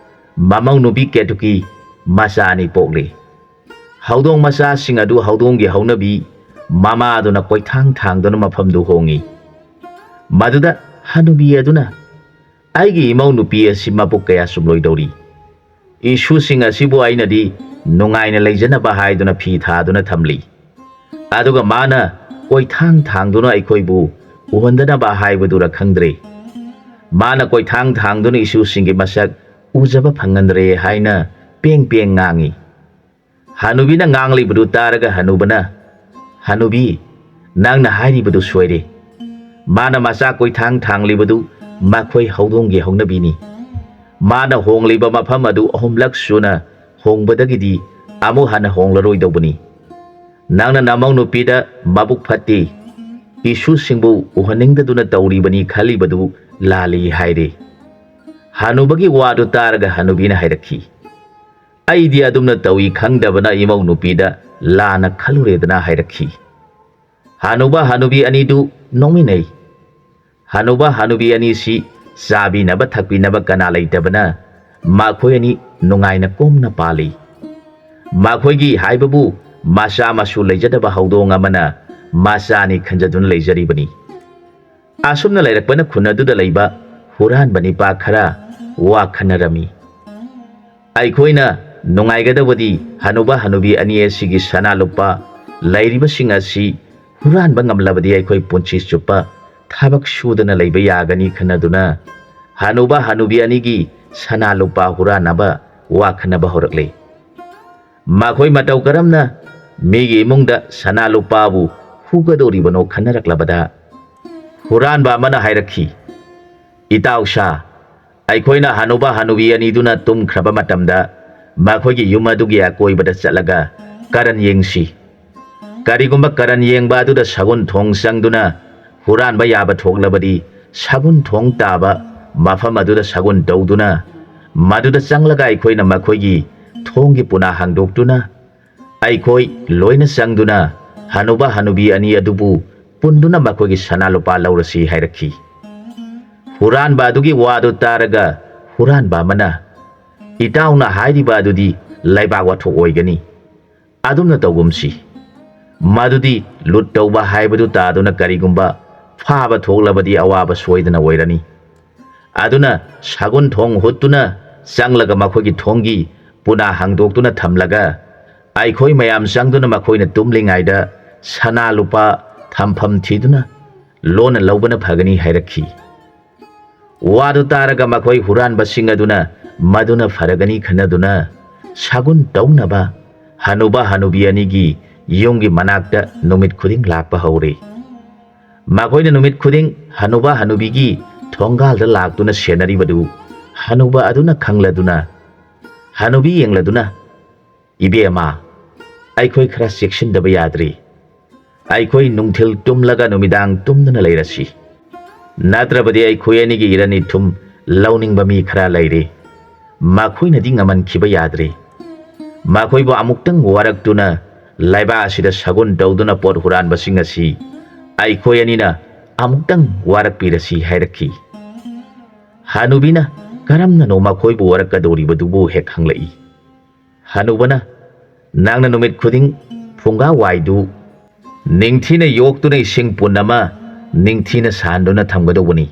ꯃꯃꯧ ꯅꯨꯄꯤ ꯀꯦꯇꯨꯀꯤ ꯃꯆꯥ ꯑꯅꯤ ꯄꯣꯛꯂꯤ꯫ ꯍꯧꯗꯣꯡ ꯃꯆꯥꯁꯤꯡ ꯑꯗꯨ ꯍꯧꯗꯣꯡꯒꯤ ꯍꯧꯅꯕꯤ ꯃꯃꯥ ꯑꯗꯨꯅ ꯀꯣꯏꯊꯥꯡ ꯊꯥꯡꯗꯨꯅ ꯃꯐꯝꯗꯨ ꯍꯣꯡꯉꯤ꯫ ꯃꯗꯨꯗ ꯍꯅꯨꯕꯤ ꯑꯗꯨꯅ, "ꯑꯩꯒꯤ ꯏꯃꯧ ꯅꯨꯄꯤ ꯑꯁꯤ ꯃꯄꯨꯛ ꯀꯌꯥ ꯆꯨꯝꯂꯣꯏꯗꯧꯔꯤ? ꯏꯁꯨꯁꯤꯡ ꯑꯁꯤꯕꯨ ꯑꯩꯅꯗꯤ ꯅꯨꯡꯉꯥꯏꯅ ꯂꯩꯖꯅꯕ ꯍꯥꯏꯗꯨꯅ ꯐꯤ ꯊꯥꯗꯨꯅ ꯊꯝꯂꯤ꯫ ꯑꯗꯨꯒ ꯃꯥꯅ ꯀꯣꯏꯊꯥꯡ ꯊꯥꯡꯗꯨꯅ ꯑꯩꯈꯣꯏꯕꯨ ꯎꯍꯟꯗꯅꯕ ꯍꯥꯏꯕꯗꯨꯔ ꯈꯪꯗ꯭ꯔꯦ꯫ ꯃꯥꯅ ꯀꯣꯏꯊꯥꯡ ꯊꯥꯡꯗꯨꯅ ꯏꯁꯨꯁꯤꯡꯒꯤ ꯃꯁꯛ ꯎꯖꯕ ꯐꯪꯍꯟꯗ꯭ꯔꯦ ꯍꯥꯏꯅ ꯄꯦꯡ ꯄꯦꯡ ꯉꯥꯡꯏ꯫ ꯍꯅꯨꯕꯤꯅ ꯉꯥꯡꯂꯤꯕꯗꯨ ꯇꯥꯔꯒ ꯍꯅꯨꯕꯅ, "ꯍꯅꯨꯕꯤ, ꯅꯪꯅ ꯍꯥꯏꯔꯤꯕꯗꯨ ꯁꯣꯏꯔꯦ꯫ ꯃꯥꯅ ꯃꯆꯥ ꯀꯣꯏꯊꯥꯡ ꯊꯥꯡꯂꯤꯕꯗꯨ ꯃꯈꯣꯏ ꯍꯧꯗꯣꯡꯒꯤ ꯍꯧꯅꯕꯤꯅꯤ꯫ ꯃꯥꯅ ꯍꯣꯡꯂꯤꯕ ꯃꯐꯝ ꯑꯗꯨ ꯑꯍꯨꯝꯂꯛ ꯁꯨꯅ ꯍꯣꯡꯕꯗꯒꯤꯗꯤ ꯑꯃꯨꯛ ꯍꯟꯅ ꯍꯣꯡꯂꯔꯣꯏꯗꯧꯕꯅꯤ꯫ ꯅꯪꯅ ꯅꯃꯧ ꯅꯨꯄꯤꯗ ꯃꯕꯨꯛ ꯐꯠꯇꯦ, ꯏꯁꯨꯁꯤꯡꯕꯨ ꯎꯍꯟꯅꯤꯡꯗꯗꯨꯅ ꯇꯧꯔꯤꯕꯅꯤ ꯈꯜꯂꯤꯕꯗꯨ ꯂꯥꯜꯂꯤ" ꯍꯥꯏꯔꯦ꯫ ꯍꯅꯨꯕꯒꯤ ꯋꯥꯗꯨ ꯇꯥꯔꯒ ꯍꯅꯨꯕꯤꯅ ꯍꯥꯏꯔꯛꯈꯤ, "ꯑꯩꯗꯤ ꯑꯗꯨꯝꯅ ꯇꯧꯏ ꯈꯪꯗꯕꯅ ꯏꯃꯧ ꯅꯨꯄꯤꯗ ꯂꯥꯟꯅ ꯈꯜꯂꯨꯔꯦꯗꯅ" ꯍꯥꯏꯔꯛꯈꯤ꯫ ꯍꯅꯨꯕ ꯍꯅꯨꯕꯤ ꯑꯅꯤꯗꯨ ꯅꯣꯛꯃꯤꯟꯅꯩ꯫ ꯍꯅꯨꯕ ꯍꯅꯨꯕꯤ ꯑꯅꯤꯁꯤ ꯆꯥꯕꯤꯅꯕ ꯊꯛꯄꯤꯅꯕ ꯀꯅꯥ ꯂꯩꯇꯕꯅ ꯃꯈꯣꯏ ꯑꯅꯤ ꯅꯨꯡꯉꯥꯏꯅ ꯀꯣꯝꯅ ꯄꯥꯜꯂꯤ꯫ ꯃꯈꯣꯏꯒꯤ ꯍꯥꯏꯕꯕꯨ ꯃꯆꯥ ꯃꯁꯨ ꯂꯩꯖꯗꯕ ꯍꯧꯗꯣꯡ ꯑꯃꯅ ꯃꯆꯥꯅꯤ ꯈꯟꯖꯗꯨꯅ ꯂꯩꯖꯔꯤꯕꯅꯤ꯫ ꯑꯁꯨꯝꯅ ꯂꯩꯔꯛꯄꯅ ꯈꯨꯟ ꯑꯗꯨꯗ ꯂꯩꯕ ꯍꯨꯔꯥꯟꯕ ꯅꯤꯄꯥ ꯈꯔ ꯋꯥ ꯈꯟꯅꯔꯝꯃꯤ꯫ ꯑꯩꯈꯣꯏꯅ ꯅꯨꯡꯉꯥꯏꯒꯗꯕꯗꯤ ꯍꯅꯨꯕ ꯍꯅꯨꯕꯤ ꯑꯅꯤ ꯑꯁꯤꯒꯤ ꯁꯅꯥ ꯂꯨꯄꯥ ꯂꯩꯔꯤꯕꯁꯤꯡ ꯑꯁꯤ ꯍꯨꯔꯥꯟꯕ ꯉꯝꯂꯕꯗꯤ ꯑꯩꯈꯣꯏ ꯄꯨꯟꯁꯤ ꯆꯨꯞꯄ ꯊꯕꯛ ꯁꯨꯗꯅ ꯂꯩꯕ ꯌꯥꯒꯅꯤ ꯈꯟꯅꯗꯨꯅ ꯍꯅꯨꯕ ꯍꯅꯨꯕꯤ ꯑꯅꯤꯒꯤ ꯁꯅꯥ ꯂꯨꯄꯥ ꯍꯨꯔꯥꯟꯅꯕ ꯋꯥ ꯈꯟꯅꯕ ꯍꯧꯔꯛꯂꯦ꯫ ꯃꯈꯣꯏ ꯃꯇꯧ ꯀꯔꯝꯅ ꯃꯤꯒꯤ ꯏꯃꯨꯡꯗ ꯁꯅꯥ ꯂꯨꯄꯥꯕꯨ ꯍꯨꯒꯗꯧꯔꯤꯕꯅꯣ ꯈꯟꯅꯔꯛꯂꯕꯗ ꯍꯨꯔꯥꯟꯕ ꯑꯃꯅ ꯍꯥꯏꯔꯛꯈꯤ, "ꯏꯇꯥꯎ ꯁꯥ, ꯑꯩꯈꯣꯏꯅ ꯍꯅꯨꯕ ꯍꯅꯨꯕꯤ ꯑꯅꯤꯗꯨꯅ ꯇꯨꯝꯈ꯭ꯔꯕ ꯃꯇꯝꯗ ꯃꯈꯣꯏꯒꯤ ꯌꯨꯝ ꯑꯗꯨꯒꯤ ꯑꯀꯣꯏꯕꯗ ꯆꯠꯂꯒ ꯀꯔꯟ ꯌꯦꯡꯁꯤ꯫ ꯀꯔꯤꯒꯨꯝꯕ ꯀꯔꯟ ꯌꯦꯡꯕ ꯑꯗꯨꯗ ꯁꯒꯨꯟ ꯊꯣꯡ ꯆꯪꯗꯨꯅ ꯍꯨꯔꯥꯟꯕ ꯌꯥꯕ ꯊꯣꯛꯂꯕꯗꯤ ꯁꯒꯨꯟ ꯊꯣꯡ ꯇꯥꯕ ꯃꯐꯝ ꯑꯗꯨꯗ ꯁꯒꯨꯟ ꯇꯧꯗꯨꯅ ꯃꯗꯨꯗ ꯆꯪꯂꯒ ꯑꯩꯈꯣꯏꯅ ꯃꯈꯣꯏꯒꯤ ꯊꯣꯡꯒꯤ ꯄꯨꯅꯥ ꯍꯥꯡꯗꯣꯛꯇꯨꯅ ꯑꯩꯈꯣꯏ ꯂꯣꯏꯅ ꯆꯪꯗꯨꯅ ꯍꯅꯨꯕ ꯍꯅꯨꯕꯤ ꯑꯅꯤ ꯑꯗꯨꯕꯨ ꯄꯨꯟꯗꯨꯅ ꯃꯈꯣꯏꯒꯤ ꯁꯅꯥ ꯂꯨꯄꯥ ꯂꯧꯔꯁꯤ" ꯍꯥꯏꯔꯛꯈꯤ꯫ ꯍꯨꯔꯥꯟꯕ ꯑꯗꯨꯒꯤ ꯋꯥꯗꯨ ꯇꯥꯔꯒ ꯍꯨꯔꯥꯟꯕ ꯑꯃꯅ, "ꯏꯇꯥꯎꯅ ꯍꯥꯏꯔꯤꯕ ꯑꯗꯨꯗꯤ ꯂꯩꯕꯥꯛ ꯋꯥꯊꯣꯛ ꯑꯣꯏꯒꯅꯤ꯫ ꯑꯗꯨꯝꯅ ꯇꯧꯒꯨꯝꯁꯤ꯫ ꯃꯗꯨꯗꯤ ꯂꯨꯠ ꯇꯧꯕ ꯍꯥꯏꯕꯗꯨ ꯇꯥꯗꯨꯅ ꯀꯔꯤꯒꯨꯝꯕ ꯐꯥꯕ ꯊꯣꯛꯂꯕꯗꯤ ꯑꯋꯥꯕ ꯁꯣꯏꯗꯅ ꯑꯣꯏꯔꯅꯤ꯫ ꯑꯗꯨꯅ ꯁꯒꯨꯟ ꯊꯣꯡ ꯍꯨꯠꯇꯨꯅ ꯆꯪꯂꯒ ꯃꯈꯣꯏꯒꯤ ꯊꯣꯡꯒꯤ ꯄꯨꯅꯥ ꯍꯥꯡꯗꯣꯛꯇꯨꯅ ꯊꯝꯂꯒ, ꯑꯩꯈꯣꯏ ꯃꯌꯥꯝ ꯆꯪꯗꯨꯅ ꯃꯈꯣꯏꯅ ꯇꯨꯝꯂꯤꯉꯩꯗ ꯁꯅꯥ ꯂꯨꯄꯥ ꯊꯝꯐꯝ ꯊꯤꯗꯨꯅ ꯂꯣꯟꯅ ꯂꯧꯕꯅ ꯐꯒꯅꯤ ꯍꯥꯏꯔꯛꯈꯤ꯫ ꯋꯥꯗꯨ ꯇꯥꯔꯒ ꯃꯈꯣꯏ ꯍꯨꯔꯥꯟꯕꯁꯤꯡ ꯑꯗꯨꯅ ꯃꯗꯨꯅ ꯐꯔꯒꯅꯤ ꯈꯟꯅꯗꯨꯅ ꯁꯥꯒꯨꯟ ꯇꯧꯅꯕ ꯍꯅꯨꯕ ꯍꯅꯨꯕꯤ ꯑꯅꯤꯒꯤ ꯌꯨꯝꯒꯤ ꯃꯅꯥꯛꯇ ꯅꯨꯃꯤꯠ ꯈꯨꯗꯤꯡ ꯂꯥꯛꯄ ꯍꯧꯔꯦ꯫ ꯃꯈꯣꯏꯅ ꯅꯨꯃꯤꯠ ꯈꯨꯗꯤꯡ ꯍꯅꯨꯕ ꯍꯅꯨꯕꯤꯒꯤ ꯊꯣꯡꯒꯥꯜꯗ ꯂꯥꯛꯇꯨꯅ ꯁꯦꯟꯅꯔꯤꯕꯗꯨ ꯍꯅꯨꯕ ꯑꯗꯨꯅ ꯈꯪꯂꯗꯨꯅ, ꯍꯅꯨꯕꯤ ꯌꯦꯡꯂꯗꯨꯅ, "ꯏꯕꯦꯝꯃ, ꯑꯩꯈꯣꯏ ꯈꯔ ꯆꯦꯛꯁꯤꯟꯗꯕ ꯌꯥꯗ꯭ꯔꯤ꯫ ꯑꯩꯈꯣꯏ ꯅꯨꯡꯊꯤꯜ ꯇꯨꯝꯂꯒ ꯅꯨꯃꯤꯗꯥꯡ ꯇꯨꯝꯗꯅ ꯂꯩꯔꯁꯤ꯫ ꯅꯠꯇ꯭ꯔꯕꯗꯤ ꯑꯩꯈꯣꯏ ꯑꯅꯤꯒꯤ ꯏꯔꯟ ꯏꯊꯨꯝ ꯂꯧꯅꯤꯡꯕ ꯃꯤ ꯈꯔ ꯂꯩꯔꯤ꯫ ꯃꯈꯣꯏꯅꯗꯤ ꯉꯝꯍꯟꯈꯤꯕ ꯌꯥꯗ꯭ꯔꯤ꯫ ꯃꯈꯣꯏꯕꯨ ꯑꯃꯨꯛꯇꯪ ꯋꯥꯔꯛꯇꯨꯅ ꯂꯩꯕꯥꯛ ꯑꯁꯤꯗ ꯁꯒꯨꯟ ꯇꯧꯗꯨꯅ ꯄꯣꯠ ꯍꯨꯔꯥꯟꯕꯁꯤꯡ ꯑꯁꯤ ꯑꯩꯈꯣꯏ ꯑꯅꯤꯅ ꯑꯃꯨꯛꯇꯪ ꯋꯥꯔꯛꯄꯤꯔꯁꯤ" ꯍꯥꯏꯔꯛꯈꯤ꯫ ꯍꯅꯨꯕꯤꯅ ꯀꯔꯝꯅꯅꯣ ꯃꯈꯣꯏꯕꯨ ꯋꯥꯔꯛꯀꯗꯧꯔꯤꯕꯗꯨꯕꯨ ꯍꯦꯛ ꯍꯪꯂꯛꯏ꯫ ꯍꯅꯨꯕꯅ, "ꯅꯪꯅ ꯅꯨꯃꯤꯠ ꯈꯨꯗꯤꯡ ꯐꯨꯡꯒꯥ ꯋꯥꯏꯗꯨ ꯅꯤꯡꯊꯤꯅ ꯌꯣꯛꯇꯨꯅ ꯏꯁꯤꯡ ꯄꯨꯟ ꯑꯃ ꯅꯤꯡꯊꯤꯅ ꯁꯥꯍꯟꯗꯨꯅ ꯊꯝꯒꯗꯧꯕꯅꯤ꯫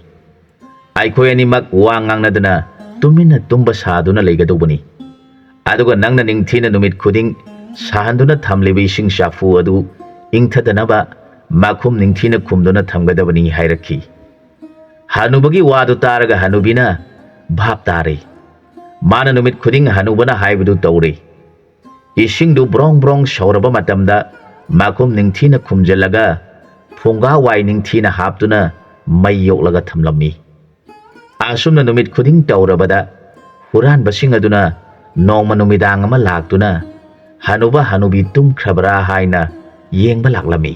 ꯑꯩꯈꯣꯏ ꯑꯅꯤꯃꯛ ꯋꯥ ꯉꯥꯡꯅꯗꯅ ꯇꯨꯃꯤꯟꯅ ꯇꯨꯝꯕ ꯁꯥꯗꯨꯅ ꯂꯩꯒꯗꯧꯕꯅꯤ꯫ ꯑꯗꯨꯒ ꯅꯪꯅ ꯅꯤꯡꯊꯤꯅ ꯅꯨꯃꯤꯠ ꯈꯨꯗꯤꯡ ꯁꯥꯍꯟꯗꯨꯅ ꯊꯝꯂꯤꯕ ꯏꯁꯤꯡ ꯆꯥꯐꯨ ꯑꯗꯨ ꯏꯪꯊꯗꯅꯕ ꯃꯈꯨꯝ ꯅꯤꯡꯊꯤꯅ ꯈꯨꯝꯗꯨꯅ ꯊꯝꯒꯗꯕꯅꯤ" ꯍꯥꯏꯔꯛꯈꯤ꯫ ꯍꯅꯨꯕꯒꯤ ꯋꯥꯗꯨ ꯇꯥꯔꯒ ꯍꯅꯨꯕꯤꯅ ꯚꯥꯞ ꯇꯥꯔꯦ꯫ ꯃꯥꯅ ꯅꯨꯃꯤꯠ ꯈꯨꯗꯤꯡ ꯍꯅꯨꯕꯅ ꯍꯥꯏꯕꯗꯨ ꯇꯧꯔꯦ꯫ ꯏꯁꯤꯡꯗꯨ ꯕ꯭ꯔꯣꯡ ꯕ꯭ꯔꯣꯡ ꯁꯧꯔꯕ ꯃꯇꯝꯗ ꯃꯈꯨꯝ ꯅꯤꯡꯊꯤꯅ ꯈꯨꯝꯖꯤꯜꯂꯒ ꯐꯨꯡꯒꯥ ꯋꯥꯏ ꯅꯤꯡꯊꯤꯅ ꯍꯥꯞꯇꯨꯅ ꯃꯩ ꯌꯣꯛꯂꯒ ꯊꯝꯂꯝꯃꯤ꯫ ꯑꯁꯨꯝꯅ ꯅꯨꯃꯤꯠ ꯈꯨꯗꯤꯡ ꯇꯧꯔꯕꯗ ꯍꯨꯔꯥꯟꯕꯁꯤꯡ ꯑꯗꯨꯅ ꯅꯣꯡꯃ ꯅꯨꯃꯤꯗꯥꯡ ꯑꯃ ꯂꯥꯛꯇꯨꯅ ꯍꯅꯨꯕ ꯍꯅꯨꯕꯤ ꯇꯨꯝꯈ꯭ꯔꯕ꯭ꯔꯥ ꯍꯥꯏꯅ ꯌꯦꯡꯕ ꯂꯥꯛꯂꯝꯃꯤ꯫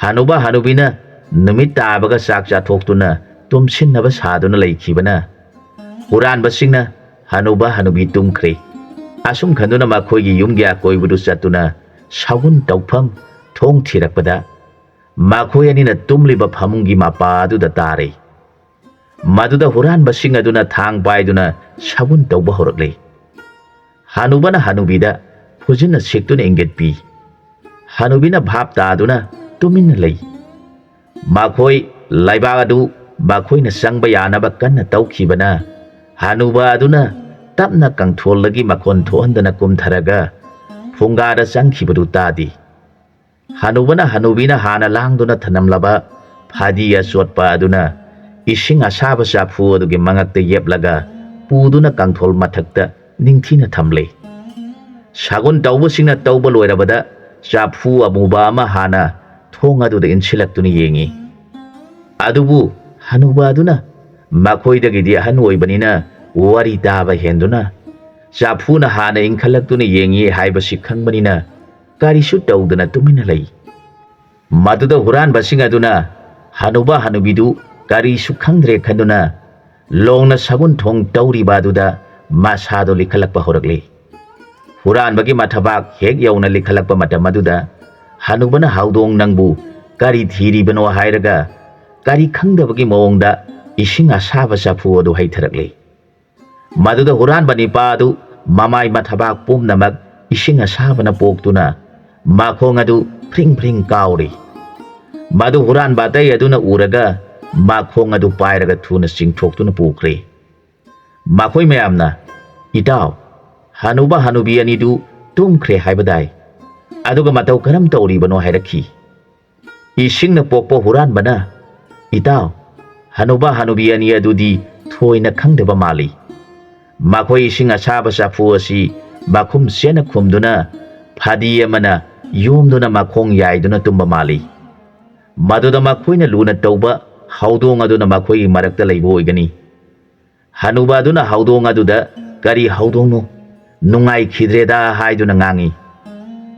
ꯍꯅꯨꯕ ꯍꯅꯨꯕꯤꯅ ꯅꯨꯃꯤꯠ ꯇꯥꯕꯒ ꯆꯥꯛ ꯆꯥꯊꯣꯛꯇꯨꯅ ꯇꯨꯝꯁꯤꯟꯅꯕ ꯁꯥꯗꯨꯅ ꯂꯩꯈꯤꯕꯅ ꯍꯨꯔꯥꯟꯕꯁꯤꯡꯅ ꯍꯅꯨꯕ ꯍꯅꯨꯕꯤ ꯇꯨꯝꯈ꯭ꯔꯦ꯫ ꯑꯁꯨꯝ ꯈꯟꯗꯨꯅ ꯃꯈꯣꯏꯒꯤ ꯌꯨꯝꯒꯤ ꯑꯀꯣꯏꯕꯗꯨ ꯆꯠꯇꯨꯅ ꯁꯥꯒꯨꯟ ꯇꯧꯐꯝ ꯊꯣꯡ ꯊꯤꯔꯛꯄꯗ ꯃꯈꯣꯏ ꯑꯅꯤꯅ ꯇꯨꯝꯂꯤꯕ ꯐꯃꯨꯡꯒꯤ ꯃꯄꯥ ꯑꯗꯨꯗ ꯇꯥꯔꯦ꯫ ꯃꯗꯨꯗ ꯍꯨꯔꯥꯟꯕꯁꯤꯡ ꯑꯗꯨꯅ ꯊꯥꯡ ꯄꯥꯏꯗꯨꯅ ꯁꯥꯒꯨꯟ ꯇꯧꯕ ꯍꯧꯔꯛꯂꯦ꯫ ꯍꯅꯨꯕꯅ ꯍꯅꯨꯕꯤꯗ ꯈꯨꯖꯤꯟꯅ ꯁꯤꯛꯇꯨꯅ ꯏꯪꯒꯠꯄꯤ꯫ ꯍꯅꯨꯕꯤꯅ ꯚꯥꯞ ꯇꯥꯗꯨꯅ ꯇꯨꯃꯤꯟꯅ ꯂꯩ꯫ ꯃꯈꯣꯏ ꯂꯩꯕꯥꯛ ꯑꯗꯨ ꯃꯈꯣꯏꯅ ꯆꯪꯕ ꯌꯥꯅꯕ ꯀꯟꯅ ꯇꯧꯈꯤꯕꯅ ꯍꯅꯨꯕ ꯑꯗꯨꯅ ꯇꯞꯅ ꯀꯪꯊꯣꯜꯗꯒꯤ ꯃꯈꯣꯟ ꯊꯣꯛꯍꯟꯗꯅ ꯀꯨꯝꯊꯔꯒ ꯐꯨꯡꯒꯥꯗ ꯆꯪꯈꯤꯕꯗꯨ ꯇꯥꯗꯦ꯫ ꯍꯅꯨꯕꯅ ꯍꯅꯨꯕꯤꯅ ꯍꯥꯟꯅ ꯂꯥꯡꯗꯨꯅ ꯊꯝꯂꯝꯂꯕ ꯐꯗꯤ ꯑꯆꯣꯠꯄ ꯑꯗꯨꯅ ꯏꯁꯤꯡ ꯑꯁꯥꯕ ꯆꯐꯨ ꯑꯗꯨꯒꯤ ꯃꯉꯛꯇ ꯌꯦꯞꯂꯒ ꯄꯨꯗꯨꯅ ꯀꯪꯊꯣꯜ ꯃꯊꯛꯇ ꯅꯤꯡꯊꯤꯅ ꯊꯝꯂꯦ꯫ ꯁꯥꯒꯨꯟ ꯇꯧꯕꯁꯤꯡꯅ ꯇꯧꯕ ꯂꯣꯏꯔꯕꯗ ꯆꯐꯨ ꯑꯃꯨꯕ ꯑꯃ ꯍꯥꯟꯅ ꯊꯣꯡ ꯑꯗꯨꯗ ꯏꯟꯁꯤꯜꯂꯛꯇꯨꯅ ꯌꯦꯡꯏ꯫ ꯑꯗꯨꯕꯨ ꯍꯅꯨꯕ ꯑꯗꯨꯅ ꯃꯈꯣꯏꯗꯒꯤꯗꯤ ꯑꯍꯟ ꯑꯣꯏꯕꯅꯤꯅ ꯋꯥꯔꯤ ꯇꯥꯕ ꯍꯦꯟꯗꯨꯅ ꯆꯐꯨꯅ ꯍꯥꯟꯅ ꯏꯟꯈꯠꯂꯛꯇꯨꯅ ꯌꯦꯡꯏ ꯍꯥꯏꯕꯁꯤ ꯈꯪꯕꯅꯤꯅ ꯀꯔꯤꯁꯨ ꯇꯧꯗꯅ ꯇꯨꯃꯤꯟꯅ ꯂꯩ꯫ ꯃꯗꯨꯗ ꯍꯨꯔꯥꯟꯕꯁꯤꯡ ꯑꯗꯨꯅ ꯍꯅꯨꯕ ꯍꯅꯨꯕꯤꯗꯨ ꯀꯔꯤꯁꯨ ꯈꯪꯗ꯭ꯔꯦ ꯈꯟꯗꯨꯅ ꯂꯣꯡꯅ ꯁꯒꯨꯟ ꯊꯣꯡ ꯇꯧꯔꯤꯕ ꯑꯗꯨꯗ ꯃꯁꯥꯗꯣ ꯂꯤꯈꯠꯂꯛꯄ ꯍꯧꯔꯛꯂꯤ꯫ ꯍꯨꯔꯥꯟꯕꯒꯤ ꯃꯊꯕꯥꯛ ꯍꯦꯛ ꯌꯧꯅ ꯂꯤꯈꯠꯂꯛꯄ ꯃꯇꯝ ꯑꯗꯨꯗ ꯍꯅꯨꯕꯅ ꯍꯧꯗꯣꯡ ꯅꯪꯕꯨ ꯀꯔꯤ ꯊꯤꯔꯤꯕꯅꯣ ꯍꯥꯏꯔꯒ ꯀꯔꯤ ꯈꯪꯗꯕꯒꯤ ꯃꯑꯣꯡꯗ ꯏꯁꯤꯡ ꯑꯁꯥꯕ ꯆꯐꯨ ꯑꯗꯨ ꯍꯩꯊꯔꯛꯂꯤ꯫ ꯃꯗꯨꯗ ꯍꯨꯔꯥꯟꯕ ꯅꯤꯄꯥ ꯑꯗꯨ ꯃꯃꯥꯏ ꯃꯊꯕꯥꯛ ꯄꯨꯝꯅꯃꯛ ꯏꯁꯤꯡ ꯑꯁꯥꯕꯅ ꯄꯣꯛꯇꯨꯅ ꯃꯈꯣꯡ ꯑꯗꯨ ꯐ꯭ꯔꯤꯡ ꯐ꯭ꯔꯤꯡ ꯀꯥꯎꯔꯤ꯫ ꯃꯗꯨ ꯍꯨꯔꯥꯟꯕ ꯑꯇꯩ ꯑꯗꯨꯅ ꯎꯔꯒ ꯃꯈꯣꯡ ꯑꯗꯨ ꯄꯥꯏꯔꯒ ꯊꯨꯅ ꯆꯤꯡꯊꯣꯛꯇꯨꯅ ꯄꯨꯈ꯭ꯔꯦ꯫ ꯃꯈꯣꯏ ꯃꯌꯥꯝꯅ, "ꯏꯇꯥꯎ, ꯍꯅꯨꯕ ꯍꯅꯨꯕꯤ ꯑꯅꯤꯗꯨ ꯇꯨꯝꯈ꯭ꯔꯦ ꯍꯥꯏꯕꯗꯥꯏ? ꯑꯗꯨꯒ ꯃꯇꯧ ꯀꯔꯝ ꯇꯧꯔꯤꯕꯅꯣ?" ꯍꯥꯏꯔꯛꯈꯤ꯫ ꯏꯁꯤꯡꯅ ꯄꯣꯛꯄ ꯍꯨꯔꯥꯟꯕꯅ, "ꯏꯇꯥꯎ, ꯍꯅꯨꯕ ꯍꯅꯨꯕꯤ ꯑꯅꯤ ꯑꯗꯨꯗꯤ ꯊꯣꯏꯅ ꯈꯪꯗꯕ ꯃꯥꯜꯂꯤ꯫ ꯃꯈꯣꯏ ꯏꯁꯤꯡ ꯑꯁꯥꯕ ꯆꯐꯨ ꯑꯁꯤ ꯃꯈꯨꯝ ꯆꯦꯠꯅ ꯈꯨꯝꯗꯨꯅ ꯐꯗꯤ ꯑꯃꯅ ꯌꯣꯝꯗꯨꯅ ꯃꯈꯣꯡ ꯌꯥꯏꯗꯨꯅ ꯇꯨꯝꯕ ꯃꯥꯜꯂꯤ꯫ ꯃꯗꯨꯗ ꯃꯈꯣꯏꯅ ꯂꯨꯅ ꯇꯧꯕ ꯍꯧꯗꯣꯡ ꯑꯗꯨꯅ ꯃꯈꯣꯏꯒꯤ ꯃꯔꯛꯇ ꯂꯩꯕ ꯑꯣꯏꯒꯅꯤ꯫" ꯍꯅꯨꯕ ꯑꯗꯨꯅ ꯍꯧꯗꯣꯡ ꯑꯗꯨꯗ, "ꯀꯔꯤ ꯍꯧꯗꯣꯡꯅꯣ? ꯅꯨꯡꯉꯥꯏꯈꯤꯗ꯭ꯔꯦꯗ" ꯍꯥꯏꯗꯨꯅ ꯉꯥꯡꯏ꯫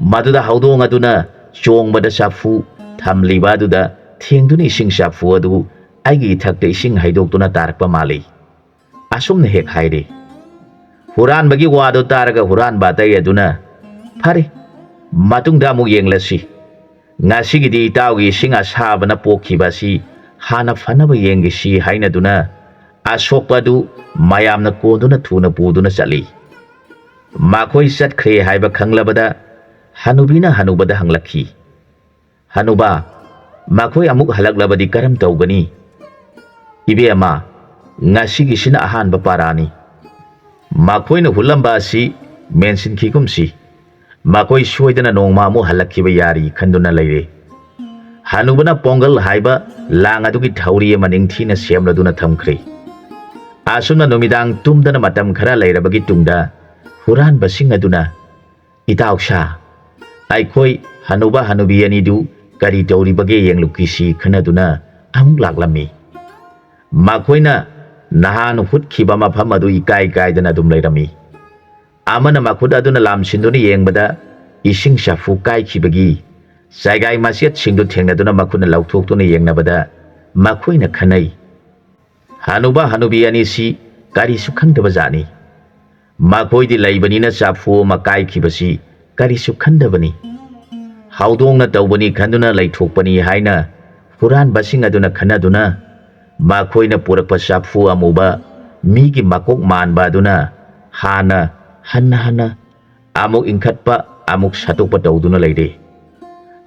ꯃꯗꯨꯗ ꯍꯧꯗꯣꯡ ꯑꯗꯨꯅ ꯆꯣꯡꯕꯗ ꯆꯐꯨ ꯊꯝꯂꯤꯕ ꯑꯗꯨꯗ ꯊꯦꯡꯗꯨꯅ ꯏꯁꯤꯡ ꯆꯐꯨ ꯑꯗꯨ ꯑꯩꯒꯤ ꯏꯊꯛꯇ ꯏꯁꯤꯡ ꯍꯩꯗꯣꯛꯇꯨꯅ ꯇꯥꯔꯛꯄ ꯃꯥꯜꯂꯤ꯫ ꯑꯁꯨꯝꯅ ꯍꯦꯛ ꯍꯥꯏꯔꯤ꯫ ꯍꯨꯔꯥꯟꯕꯒꯤ ꯋꯥꯗꯨ ꯇꯥꯔꯒ ꯍꯨꯔꯥꯟꯕ ꯑꯇꯩ ꯑꯗꯨꯅ, "ꯐꯔꯦ, ꯃꯇꯨꯡꯗ ꯑꯃꯨꯛ ꯌꯦꯡꯂꯁꯤ꯫ ꯉꯁꯤꯒꯤꯗꯤ ꯏꯇꯥꯎꯒꯤ ꯏꯁꯤꯡ ꯑꯁꯥꯕꯅ ꯄꯣꯛꯈꯤꯕ ꯑꯁꯤ ꯍꯥꯟꯅ ꯐꯅꯕ ꯌꯦꯡꯒꯦꯁꯤ" ꯍꯥꯏꯅꯗꯨꯅ ꯑꯁꯣꯛꯄ ꯑꯗꯨ ꯃꯌꯥꯝꯅ ꯀꯣꯟꯗꯨꯅ ꯊꯨꯅ ꯄꯨꯗꯨꯅ ꯆꯠꯂꯤ꯫ ꯃꯈꯣꯏ ꯆꯠꯈ꯭ꯔꯦ ꯍꯥꯏꯕ ꯈꯪꯂꯕꯗ ꯍꯅꯨꯕꯤꯅ ꯍꯅꯨꯕꯗ ꯍꯪꯂꯛꯈꯤ, "ꯍꯅꯨꯕ, ꯃꯈꯣꯏ ꯑꯃꯨꯛ ꯍꯜꯂꯛꯂꯕꯗꯤ ꯀꯔꯝ ꯇꯧꯒꯅꯤ?" "ꯏꯕꯦꯝꯃ, ꯉꯁꯤꯒꯤꯁꯤꯅ ꯑꯍꯥꯟꯕ ꯄꯥꯔꯥꯅꯤ꯫ ꯃꯈꯣꯏꯅ ꯍꯨꯠꯂꯝꯕ ꯑꯁꯤ ꯃꯦꯟꯁꯤꯟꯈꯤꯒꯨꯝꯁꯤ꯫ ꯃꯈꯣꯏ ꯁꯣꯏꯗꯅ ꯅꯣꯡꯃ ꯑꯃꯨꯛ ꯍꯜꯂꯛꯈꯤꯕ ꯌꯥꯔꯤ ꯈꯟꯗꯨꯅ ꯂꯩꯔꯦ꯫ ꯍꯅꯨꯕꯅ ꯄꯣꯡꯒꯜ ꯍꯥꯏꯕ ꯂꯥꯡ ꯑꯗꯨꯒꯤ ꯊꯧꯔꯤ ꯑꯃ ꯅꯤꯡꯊꯤꯅ ꯁꯦꯝꯂꯗꯨꯅ ꯊꯝꯈ꯭ꯔꯦ꯫ ꯑꯁꯨꯝꯅ ꯅꯨꯃꯤꯗꯥꯡ ꯇꯨꯝꯗꯅ ꯃꯇꯝ ꯈꯔ ꯂꯩꯔꯕꯒꯤ ꯇꯨꯡꯗ ꯍꯨꯔꯥꯟꯕꯁꯤꯡ ꯑꯗꯨꯅ, "ꯏꯇꯥꯎꯁꯥ, ꯑꯩꯈꯣꯏ ꯍꯅꯨꯕ ꯍꯅꯨꯕꯤ ꯑꯅꯤꯗꯨ ꯀꯔꯤ ꯇꯧꯔꯤꯕꯒꯦ ꯌꯦꯡꯂꯨꯛꯈꯤꯁꯤ" ꯈꯟꯅꯗꯨꯅ ꯑꯃꯨꯛ ꯂꯥꯛꯂꯝꯃꯤ꯫ ꯃꯈꯣꯏꯅ ꯅꯍꯥꯟ ꯍꯨꯠꯈꯤꯕ ꯃꯐꯝ ꯑꯗꯨ ꯏꯀꯥꯏ ꯀꯥꯏꯗꯅ ꯑꯗꯨꯝ ꯂꯩꯔꯝꯃꯤ꯫ ꯑꯃꯅ ꯃꯈꯨꯠ ꯑꯗꯨꯅ ꯂꯥꯝꯁꯤꯟꯗꯨꯅ ꯌꯦꯡꯕꯗ ꯏꯁꯤꯡ ꯆꯐꯨ ꯀꯥꯏꯈꯤꯕꯒꯤ ꯆꯥꯏꯒꯥꯏ ꯃꯆꯦꯠꯁꯤꯡꯗꯨ ꯊꯦꯡꯅꯗꯨꯅ ꯃꯈꯨꯠꯅ ꯂꯧꯊꯣꯛꯇꯨꯅ ꯌꯦꯡꯅꯕꯗ ꯃꯈꯣꯏꯅ ꯈꯟꯅꯩ, "ꯍꯅꯨꯕ ꯍꯅꯨꯕꯤ ꯑꯅꯤꯁꯤ ꯀꯔꯤꯁꯨ ꯈꯪꯗꯕ ꯖꯥꯠꯅꯤ꯫ ꯃꯈꯣꯏꯗꯤ ꯂꯩꯕꯅꯤꯅ ꯆꯐꯨ ꯑꯃ ꯀꯥꯏꯈꯤꯕꯁꯤ ꯀꯔꯤꯁꯨ ꯈꯟꯗꯕꯅꯤ꯫ ꯍꯧꯗꯣꯡꯅ ꯇꯧꯕꯅꯤ ꯈꯟꯗꯨꯅ ꯂꯩꯊꯣꯛꯄꯅꯤ" ꯍꯥꯏꯅ ꯍꯨꯔꯥꯟꯕꯁꯤꯡ ꯑꯗꯨꯅ ꯈꯟꯅꯗꯨꯅ ꯃꯈꯣꯏꯅ ꯄꯨꯔꯛꯄ ꯆꯐꯨ ꯑꯃꯨꯕ ꯃꯤꯒꯤ ꯃꯀꯣꯛ ꯃꯥꯟꯕ ꯑꯗꯨꯅ ꯍꯥꯟꯅ ꯍꯟꯅ ꯍꯟꯅ ꯑꯃꯨꯛ ꯏꯟꯈꯠꯄ, ꯑꯃꯨꯛ ꯁꯠꯇꯣꯛꯄ ꯇꯧꯗꯨꯅ ꯂꯩꯔꯦ꯫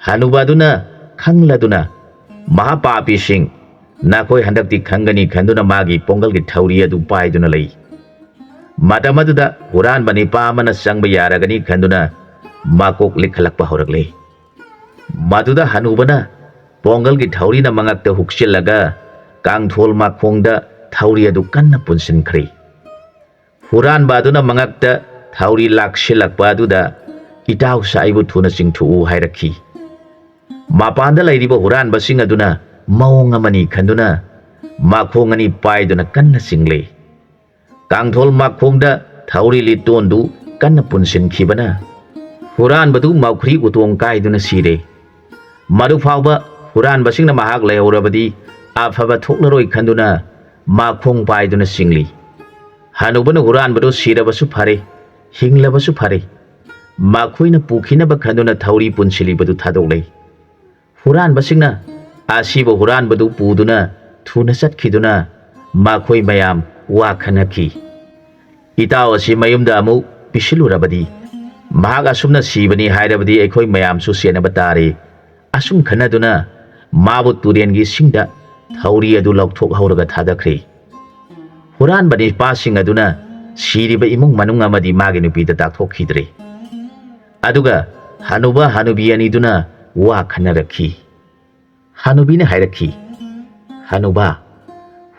ꯍꯅꯨꯕ ꯑꯗꯨꯅ ꯈꯪꯂꯗꯨꯅ, "ꯃꯍꯥꯄꯥꯄꯤꯁꯤꯡ, ꯅꯈꯣꯏ ꯍꯟꯗꯛꯇꯤ ꯈꯪꯒꯅꯤ" ꯈꯟꯗꯨꯅ ꯃꯥꯒꯤ ꯄꯣꯡꯒꯜꯒꯤ ꯊꯧꯔꯤ ꯑꯗꯨ ꯄꯥꯏꯗꯨꯅ ꯂꯩ꯫ ꯃꯇꯝ ꯑꯗꯨꯗ ꯍꯨꯔꯥꯟꯕ ꯅꯤꯄꯥ ꯑꯃꯅ ꯆꯪꯕ ꯌꯥꯔꯒꯅꯤ ꯈꯟꯗꯨꯅ ꯃꯀꯣꯛ ꯂꯤꯛꯈꯠꯂꯛꯄ ꯍꯧꯔꯛꯂꯦ꯫ ꯃꯗꯨꯗ ꯍꯅꯨꯕꯅ ꯄꯣꯡꯒꯜꯒꯤ ꯊꯧꯔꯤꯅ ꯃꯉꯛꯇ ꯍꯨꯛꯆꯤꯜꯂꯒ ꯀꯥꯡꯊꯣꯜ ꯃꯈꯣꯡꯗ ꯊꯧꯔꯤ ꯑꯗꯨ ꯀꯟꯅ ꯄꯨꯟꯁꯤꯟꯈ꯭ꯔꯦ꯫ ꯍꯨꯔꯥꯟꯕ ꯑꯗꯨꯅ ꯃꯉꯛꯇ ꯊꯧꯔꯤ ꯂꯥꯛꯁꯤꯜꯂꯛꯄ ꯑꯗꯨꯗ, "ꯏꯇꯥꯎꯁꯥ, ꯑꯩꯕꯨ ꯊꯨꯅ ꯆꯤꯡꯊꯣꯛꯎ" ꯍꯥꯏꯔꯛꯈꯤ꯫ ꯃꯄꯥꯟꯗ ꯂꯩꯔꯤꯕ ꯍꯨꯔꯥꯟꯕꯁꯤꯡ ꯑꯗꯨꯅ ꯃꯑꯣꯡ ꯑꯃꯅꯤ ꯈꯟꯗꯨꯅ ꯃꯈꯣꯡ ꯑꯅꯤ ꯄꯥꯏꯗꯨꯅ ꯀꯟꯅ ꯆꯤꯡꯂꯦ꯫ ꯀꯥꯡꯊꯣꯜ ꯃꯈꯣꯡꯗ ꯊꯧꯔꯤ ꯂꯤꯠꯇꯣꯟꯗꯨ ꯀꯟꯅ ꯄꯨꯟꯁꯤꯟꯈꯤꯕꯅ ꯍꯨꯔꯥꯟꯕꯗꯨ ꯃꯧꯈ꯭ꯔꯤ ꯎꯇꯣꯡ ꯀꯥꯏꯗꯨꯅ ꯁꯤꯔꯦ꯫ ꯃꯗꯨ ꯐꯥꯎꯕ ꯍꯨꯔꯥꯟꯕꯁꯤꯡꯅ ꯃꯍꯥꯛ ꯂꯩꯍꯧꯔꯕꯗꯤ ꯑꯐꯕ ꯊꯣꯛꯂꯔꯣꯏ ꯈꯟꯗꯨꯅ ꯃꯈꯣꯡ ꯄꯥꯏꯗꯨꯅ ꯆꯤꯡꯂꯤ꯫ ꯍꯅꯨꯕꯅ ꯍꯨꯔꯥꯟꯕꯗꯨ ꯁꯤꯔꯕꯁꯨ ꯐꯔꯦ, ꯍꯤꯡꯂꯕꯁꯨ ꯐꯔꯦ, ꯃꯈꯣꯏꯅ ꯄꯨꯈꯤꯅꯕ ꯈꯟꯗꯨꯅ ꯊꯧꯔꯤ ꯄꯨꯟꯁꯤꯜꯂꯤꯕꯗꯨ ꯊꯥꯗꯣꯛꯂꯦ꯫ ꯍꯨꯔꯥꯟꯕꯁꯤꯡꯅ ꯑꯁꯤꯕ ꯍꯨꯔꯥꯟꯕꯗꯨ ꯄꯨꯗꯨꯅ ꯊꯨꯅ ꯆꯠꯈꯤꯗꯨꯅ ꯃꯈꯣꯏ ꯃꯌꯥꯝ ꯋꯥ ꯈꯟꯅꯈꯤ꯫ "ꯏꯇꯥꯎ ꯑꯁꯤ ꯃꯌꯨꯝꯗ ꯑꯃꯨꯛ ꯄꯤꯁꯤꯜꯂꯨꯔꯕꯗꯤ, ꯃꯍꯥꯛ ꯑꯁꯨꯝꯅ ꯁꯤꯕꯅꯤ ꯍꯥꯏꯔꯕꯗꯤ ꯑꯩꯈꯣꯏ ꯃꯌꯥꯝꯁꯨ ꯆꯦꯟꯅꯕ ꯇꯥꯔꯦ"꯫ ꯑꯁꯨꯝ ꯈꯟꯅꯗꯨꯅ ꯃꯥꯕꯨ ꯇꯨꯔꯦꯟꯒꯤ ꯏꯁꯤꯡꯗ ꯊꯧꯔꯤ ꯑꯗꯨ ꯂꯧꯊꯣꯛꯍꯧꯔꯒ ꯊꯥꯗꯈ꯭ꯔꯦ꯫ ꯍꯨꯔꯥꯟꯕ ꯅꯤꯄꯥꯁꯤꯡ ꯑꯗꯨꯅ ꯁꯤꯔꯤꯕ ꯏꯃꯨꯡ ꯃꯅꯨꯡ ꯑꯃꯗꯤ ꯃꯥꯒꯤ ꯅꯨꯄꯤꯗ ꯇꯥꯛꯊꯣꯛꯈꯤꯗ꯭ꯔꯦ꯫ ꯑꯗꯨꯒ ꯍꯅꯨꯕ ꯍꯅꯨꯕꯤ ꯑꯅꯤꯗꯨꯅ ꯋꯥ ꯈꯟꯅꯔꯛꯈꯤ꯫ ꯍꯅꯨꯕꯤꯅ ꯍꯥꯏꯔꯛꯈꯤ, "ꯍꯅꯨꯕ,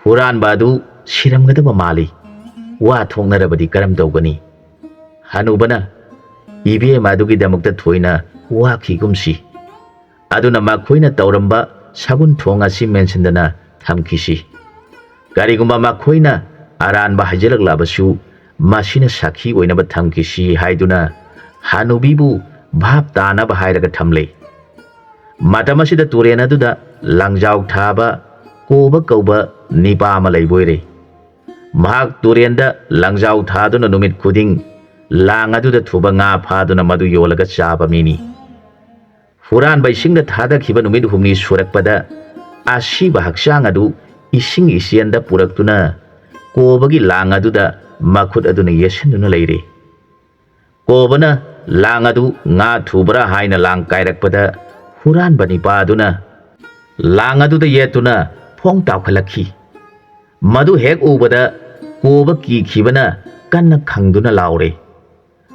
ꯍꯨꯔꯥꯟꯕ ꯑꯗꯨ ꯁꯤꯔꯝꯒꯗꯕ ꯃꯥꯜꯂꯤ꯫ ꯋꯥ ꯊꯣꯛꯅꯔꯕꯗꯤ ꯀꯔꯝ ꯇꯧꯒꯅꯤ?" ꯍꯅꯨꯕꯅ ꯏꯕꯦꯝꯃ ꯑꯗꯨꯒꯤꯗꯃꯛꯇ ꯊꯣꯏꯅ ꯋꯥꯈꯤꯒꯨꯝꯁꯤ꯫ ꯑꯗꯨꯅ ꯃꯈꯣꯏꯅ ꯇꯧꯔꯝꯕ ꯁꯒꯨꯟ ꯊꯣꯡ ꯑꯁꯤ ꯃꯦꯟꯁꯤꯟꯗꯅ ꯊꯝꯈꯤꯁꯤ꯫ ꯀꯔꯤꯒꯨꯝꯕ ꯃꯈꯣꯏꯅ ꯑꯔꯥꯟꯕ ꯍꯥꯏꯖꯔꯛꯂꯕꯁꯨ, ꯃꯁꯤꯅ ꯁꯥꯈꯤ ꯑꯣꯏꯅꯕ ꯊꯝꯈꯤꯁꯤ ꯍꯥꯏꯗꯨꯅ ꯍꯅꯨꯕꯤꯕꯨ ꯚꯥꯞ ꯇꯥꯅꯕ ꯍꯥꯏꯔꯒ ꯊꯝꯂꯦ꯫ ꯃꯇꯝ ꯑꯁꯤꯗ ꯇꯨꯔꯦꯜ ꯑꯗꯨꯗ ꯂꯪꯖꯥꯎ ꯊꯥꯕ ꯀꯣꯕ ꯀꯧꯕ ꯅꯤꯄꯥ ꯑꯃ ꯂꯩꯕ ꯑꯣꯏꯔꯦ꯫ ꯃꯍꯥꯛ ꯇꯨꯔꯦꯜꯗ ꯂꯪꯖꯥꯎ ꯊꯥꯗꯨꯅ ꯅꯨꯃꯤꯠ ꯈꯨꯗꯤꯡ ꯂꯥꯡ ꯑꯗꯨꯗ ꯊꯨꯕ ꯉꯥ ꯐꯥꯗꯨꯅ ꯃꯗꯨ ꯌꯣꯜꯂꯒ ꯆꯥꯕ ꯃꯤꯅꯤ꯫ ꯍꯨꯔꯥꯟꯕ ꯏꯁꯤꯡꯗ ꯊꯥꯗꯈꯤꯕ ꯅꯨꯃꯤꯠ ꯍꯨꯝꯅꯤ ꯁꯨꯔꯛꯄꯗ ꯑꯁꯤꯕ ꯍꯛꯆꯥꯡ ꯑꯗꯨ ꯏꯁꯤꯡ ꯏꯆꯦꯜꯗ ꯄꯨꯔꯛꯇꯨꯅ ꯀꯣꯕꯒꯤ ꯂꯥꯡ ꯑꯗꯨꯗ ꯃꯈꯨꯠ ꯑꯗꯨꯅ ꯌꯦꯠꯁꯤꯟꯗꯨꯅ ꯂꯩꯔꯦ꯫ ꯀꯣꯕꯅ ꯂꯥꯡ ꯑꯗꯨ ꯉꯥ ꯊꯨꯕ꯭ꯔꯥ ꯍꯥꯏꯅ ꯂꯥꯡ ꯀꯥꯏꯔꯛꯄꯗ ꯍꯨꯔꯥꯟꯕ ꯅꯤꯄꯥ ꯑꯗꯨꯅ ꯂꯥꯡ ꯑꯗꯨꯗ ꯌꯦꯠꯇꯨꯅ ꯐꯣꯡ ꯇꯥꯎꯈꯠꯂꯛꯈꯤ꯫ ꯃꯗꯨ ꯍꯦꯛ ꯎꯕꯗ ꯀꯣꯕ ꯀꯤꯈꯤꯕꯅ ꯀꯟꯅ ꯈꯪꯗꯨꯅ ꯂꯥꯎꯔꯦ꯫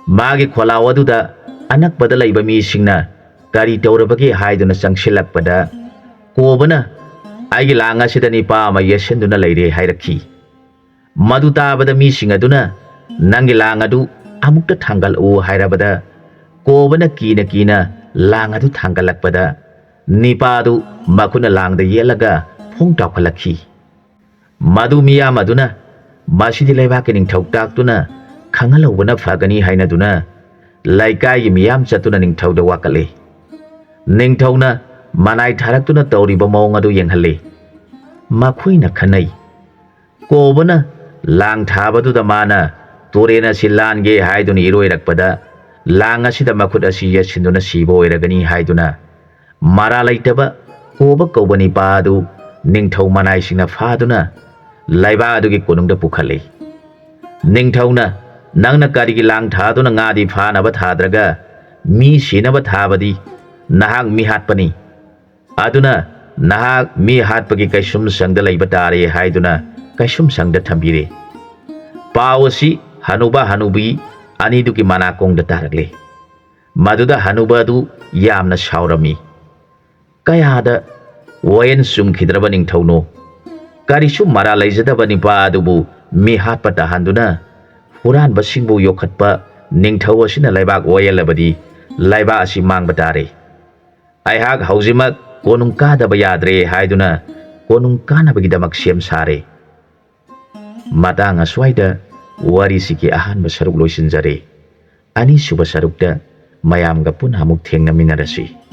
ꯃꯥꯒꯤ ꯈꯣꯜꯂꯥꯎ ꯑꯗꯨꯗ ꯑꯅꯛꯄꯗ ꯂꯩꯕ ꯃꯤꯁꯤꯡꯅ ꯀꯔꯤ ꯇꯧꯔꯕꯒꯦ ꯍꯥꯏꯗꯨꯅ ꯆꯪꯁꯤꯜꯂꯛꯄꯗ, ꯀꯣꯕꯅ, "ꯑꯩꯒꯤ ꯂꯥꯡ ꯑꯁꯤꯗ ꯅꯤꯄꯥ ꯑꯃ ꯌꯦꯠꯁꯤꯟꯗꯨꯅ ꯂꯩꯔꯦ" ꯍꯥꯏꯔꯛꯈꯤ꯫ ꯃꯗꯨ ꯇꯥꯕꯗ ꯃꯤꯁꯤꯡ ꯑꯗꯨꯅ, "ꯅꯪꯒꯤ ꯂꯥꯡ ꯑꯗꯨ ꯑꯃꯨꯛꯇ ꯊꯥꯡꯒꯠꯂꯛꯎ" ꯍꯥꯏꯔꯕꯗ, ꯀꯣꯕꯅ ꯀꯤꯅ ꯀꯤꯅ ꯂꯥꯡ ꯑꯗꯨ ꯊꯥꯡꯒꯠꯂꯛꯄꯗ, ꯅꯤꯄꯥꯗꯨ ꯃꯈꯨꯠꯅ ꯂꯥꯡꯗ ꯌꯦꯠꯂꯒ ꯐꯣꯡ ꯇꯥꯎꯈꯠꯂꯛꯈꯤ꯫ ꯃꯗꯨ ꯃꯤꯌꯥꯝ ꯑꯗꯨꯅ, "ꯃꯁꯤꯗꯤ ꯂꯩꯕꯥꯛꯀꯤ ꯅꯤꯡꯊꯧ ꯇꯥꯛꯇꯨꯅ ꯈꯪꯍꯜꯍꯧꯕꯅ ꯐꯒꯅꯤ" ꯍꯥꯏꯅꯗꯨꯅ ꯂꯩꯀꯥꯏꯒꯤ ꯃꯤꯌꯥꯝ ꯆꯠꯇꯨꯅ ꯅꯤꯡꯊꯧꯗ ꯋꯥꯀꯠꯂꯤ꯫ ꯅꯤꯡꯊꯧꯅ ꯃꯅꯥꯏ ꯊꯥꯔꯛꯇꯨꯅ ꯇꯧꯔꯤꯕ ꯃꯑꯣꯡ ꯑꯗꯨ ꯌꯦꯡꯍꯜꯂꯤ꯫ ꯃꯈꯣꯏꯅ ꯈꯟꯅꯩ, "ꯀꯣꯕꯅ ꯂꯥꯡ ꯊꯥꯕꯗꯨꯗ ꯃꯥꯅ ꯇꯨꯔꯦꯜ ꯑꯁꯤ ꯂꯥꯟꯒꯦ ꯍꯥꯏꯗꯨꯅ ꯏꯔꯣꯏꯔꯛꯄꯗ, ꯂꯥꯡ ꯑꯁꯤꯗ ꯃꯈꯨꯠ ꯑꯁꯤ ꯌꯦꯠꯁꯤꯟꯗꯨꯅ ꯁꯤꯕ ꯑꯣꯏꯔꯒꯅꯤ" ꯍꯥꯏꯗꯨꯅ ꯃꯔꯥ ꯂꯩꯇꯕ ꯀꯣꯕ ꯀꯧꯕ ꯅꯤꯄꯥ ꯑꯗꯨ ꯅꯤꯡꯊꯧ ꯃꯅꯥꯏꯁꯤꯡꯅ ꯐꯥꯗꯨꯅ ꯂꯩꯕꯥꯛ ꯑꯗꯨꯒꯤ ꯀꯣꯅꯨꯡꯗ ꯄꯨꯈꯠꯂꯤ꯫ ꯅꯤꯡꯊꯧꯅ, "ꯅꯪꯅ ꯀꯔꯤꯒꯤ ꯂꯥꯡ ꯊꯥꯗꯨꯅ ꯉꯥꯗꯤ ꯐꯥꯅꯕ ꯊꯥꯗ꯭ꯔꯒ ꯃꯤ ꯁꯤꯅꯕ ꯊꯥꯕꯗꯤ? ꯅꯍꯥꯛ ꯃꯤ ꯍꯥꯠꯄꯅꯤ꯫ ꯑꯗꯨꯅ ꯅꯍꯥꯛ ꯃꯤ ꯍꯥꯠꯄꯒꯤ ꯀꯩꯁꯨꯝꯁꯪꯗ ꯂꯩꯕ ꯇꯥꯔꯦ" ꯍꯥꯏꯗꯨꯅ ꯀꯩꯁꯨꯝꯁꯪꯗ ꯊꯝꯕꯤꯔꯦ꯫ ꯄꯥꯎ ꯑꯁꯤ ꯍꯅꯨꯕ ꯍꯅꯨꯕꯤ ꯑꯅꯤꯗꯨꯒꯤ ꯃꯅꯥꯀꯣꯡꯗ ꯇꯥꯔꯛꯂꯦ꯫ ꯃꯗꯨꯗ ꯍꯅꯨꯕ ꯑꯗꯨ ꯌꯥꯝꯅ ꯁꯥꯎꯔꯝꯃꯤ꯫ ꯀꯌꯥꯗ ꯋꯥꯌꯦꯜ ꯆꯨꯝꯈꯤꯗ꯭ꯔꯕ ꯅꯤꯡꯊꯧꯅꯣ? ꯀꯔꯤꯁꯨ ꯃꯔꯥꯜ ꯂꯩꯖꯗꯕ ꯅꯨꯄꯥ ꯑꯗꯨꯕꯨ ꯃꯤꯍꯥꯠꯄ ꯇꯥꯍꯟꯗꯨꯅ ꯍꯨꯔꯥꯟꯕꯁꯤꯡꯕꯨ ꯌꯣꯛꯈꯠꯄ ꯅꯤꯡꯊꯧ ꯑꯁꯤꯅ ꯂꯩꯕꯥꯛ ꯋꯥꯌꯦꯜꯂꯕꯗꯤ ꯂꯩꯕꯥꯛ ꯑꯁꯤ ꯃꯥꯡꯕ ꯇꯥꯔꯦ꯫ ꯑꯩꯍꯥꯛ ꯍꯧꯖꯤꯛꯃꯛ ꯀꯣꯅꯨꯡ ꯀꯥꯗꯕ ꯌꯥꯗ꯭ꯔꯦ ꯍꯥꯏꯗꯨꯅ ꯀꯣꯅꯨꯡ ꯀꯥꯅꯕꯒꯤꯗꯃꯛ ꯁꯦꯝ ꯁꯥꯔꯦ꯫ ꯃꯇꯥꯡ ꯑꯁ꯭ꯋꯥꯏꯗ ꯋꯥꯔꯤꯁꯤꯒꯤ ꯑꯍꯥꯟꯕ ꯁꯔꯨꯛ ꯂꯣꯏꯁꯤꯟꯖꯔꯦ꯫ ꯑꯅꯤꯁꯨꯕ ꯁꯔꯨꯛꯇ ꯃꯌꯥꯝꯒ ꯄꯨꯟꯅ ꯑꯃꯨꯛ ꯊꯦꯡꯅꯃꯤꯟꯅꯔꯁꯤ꯫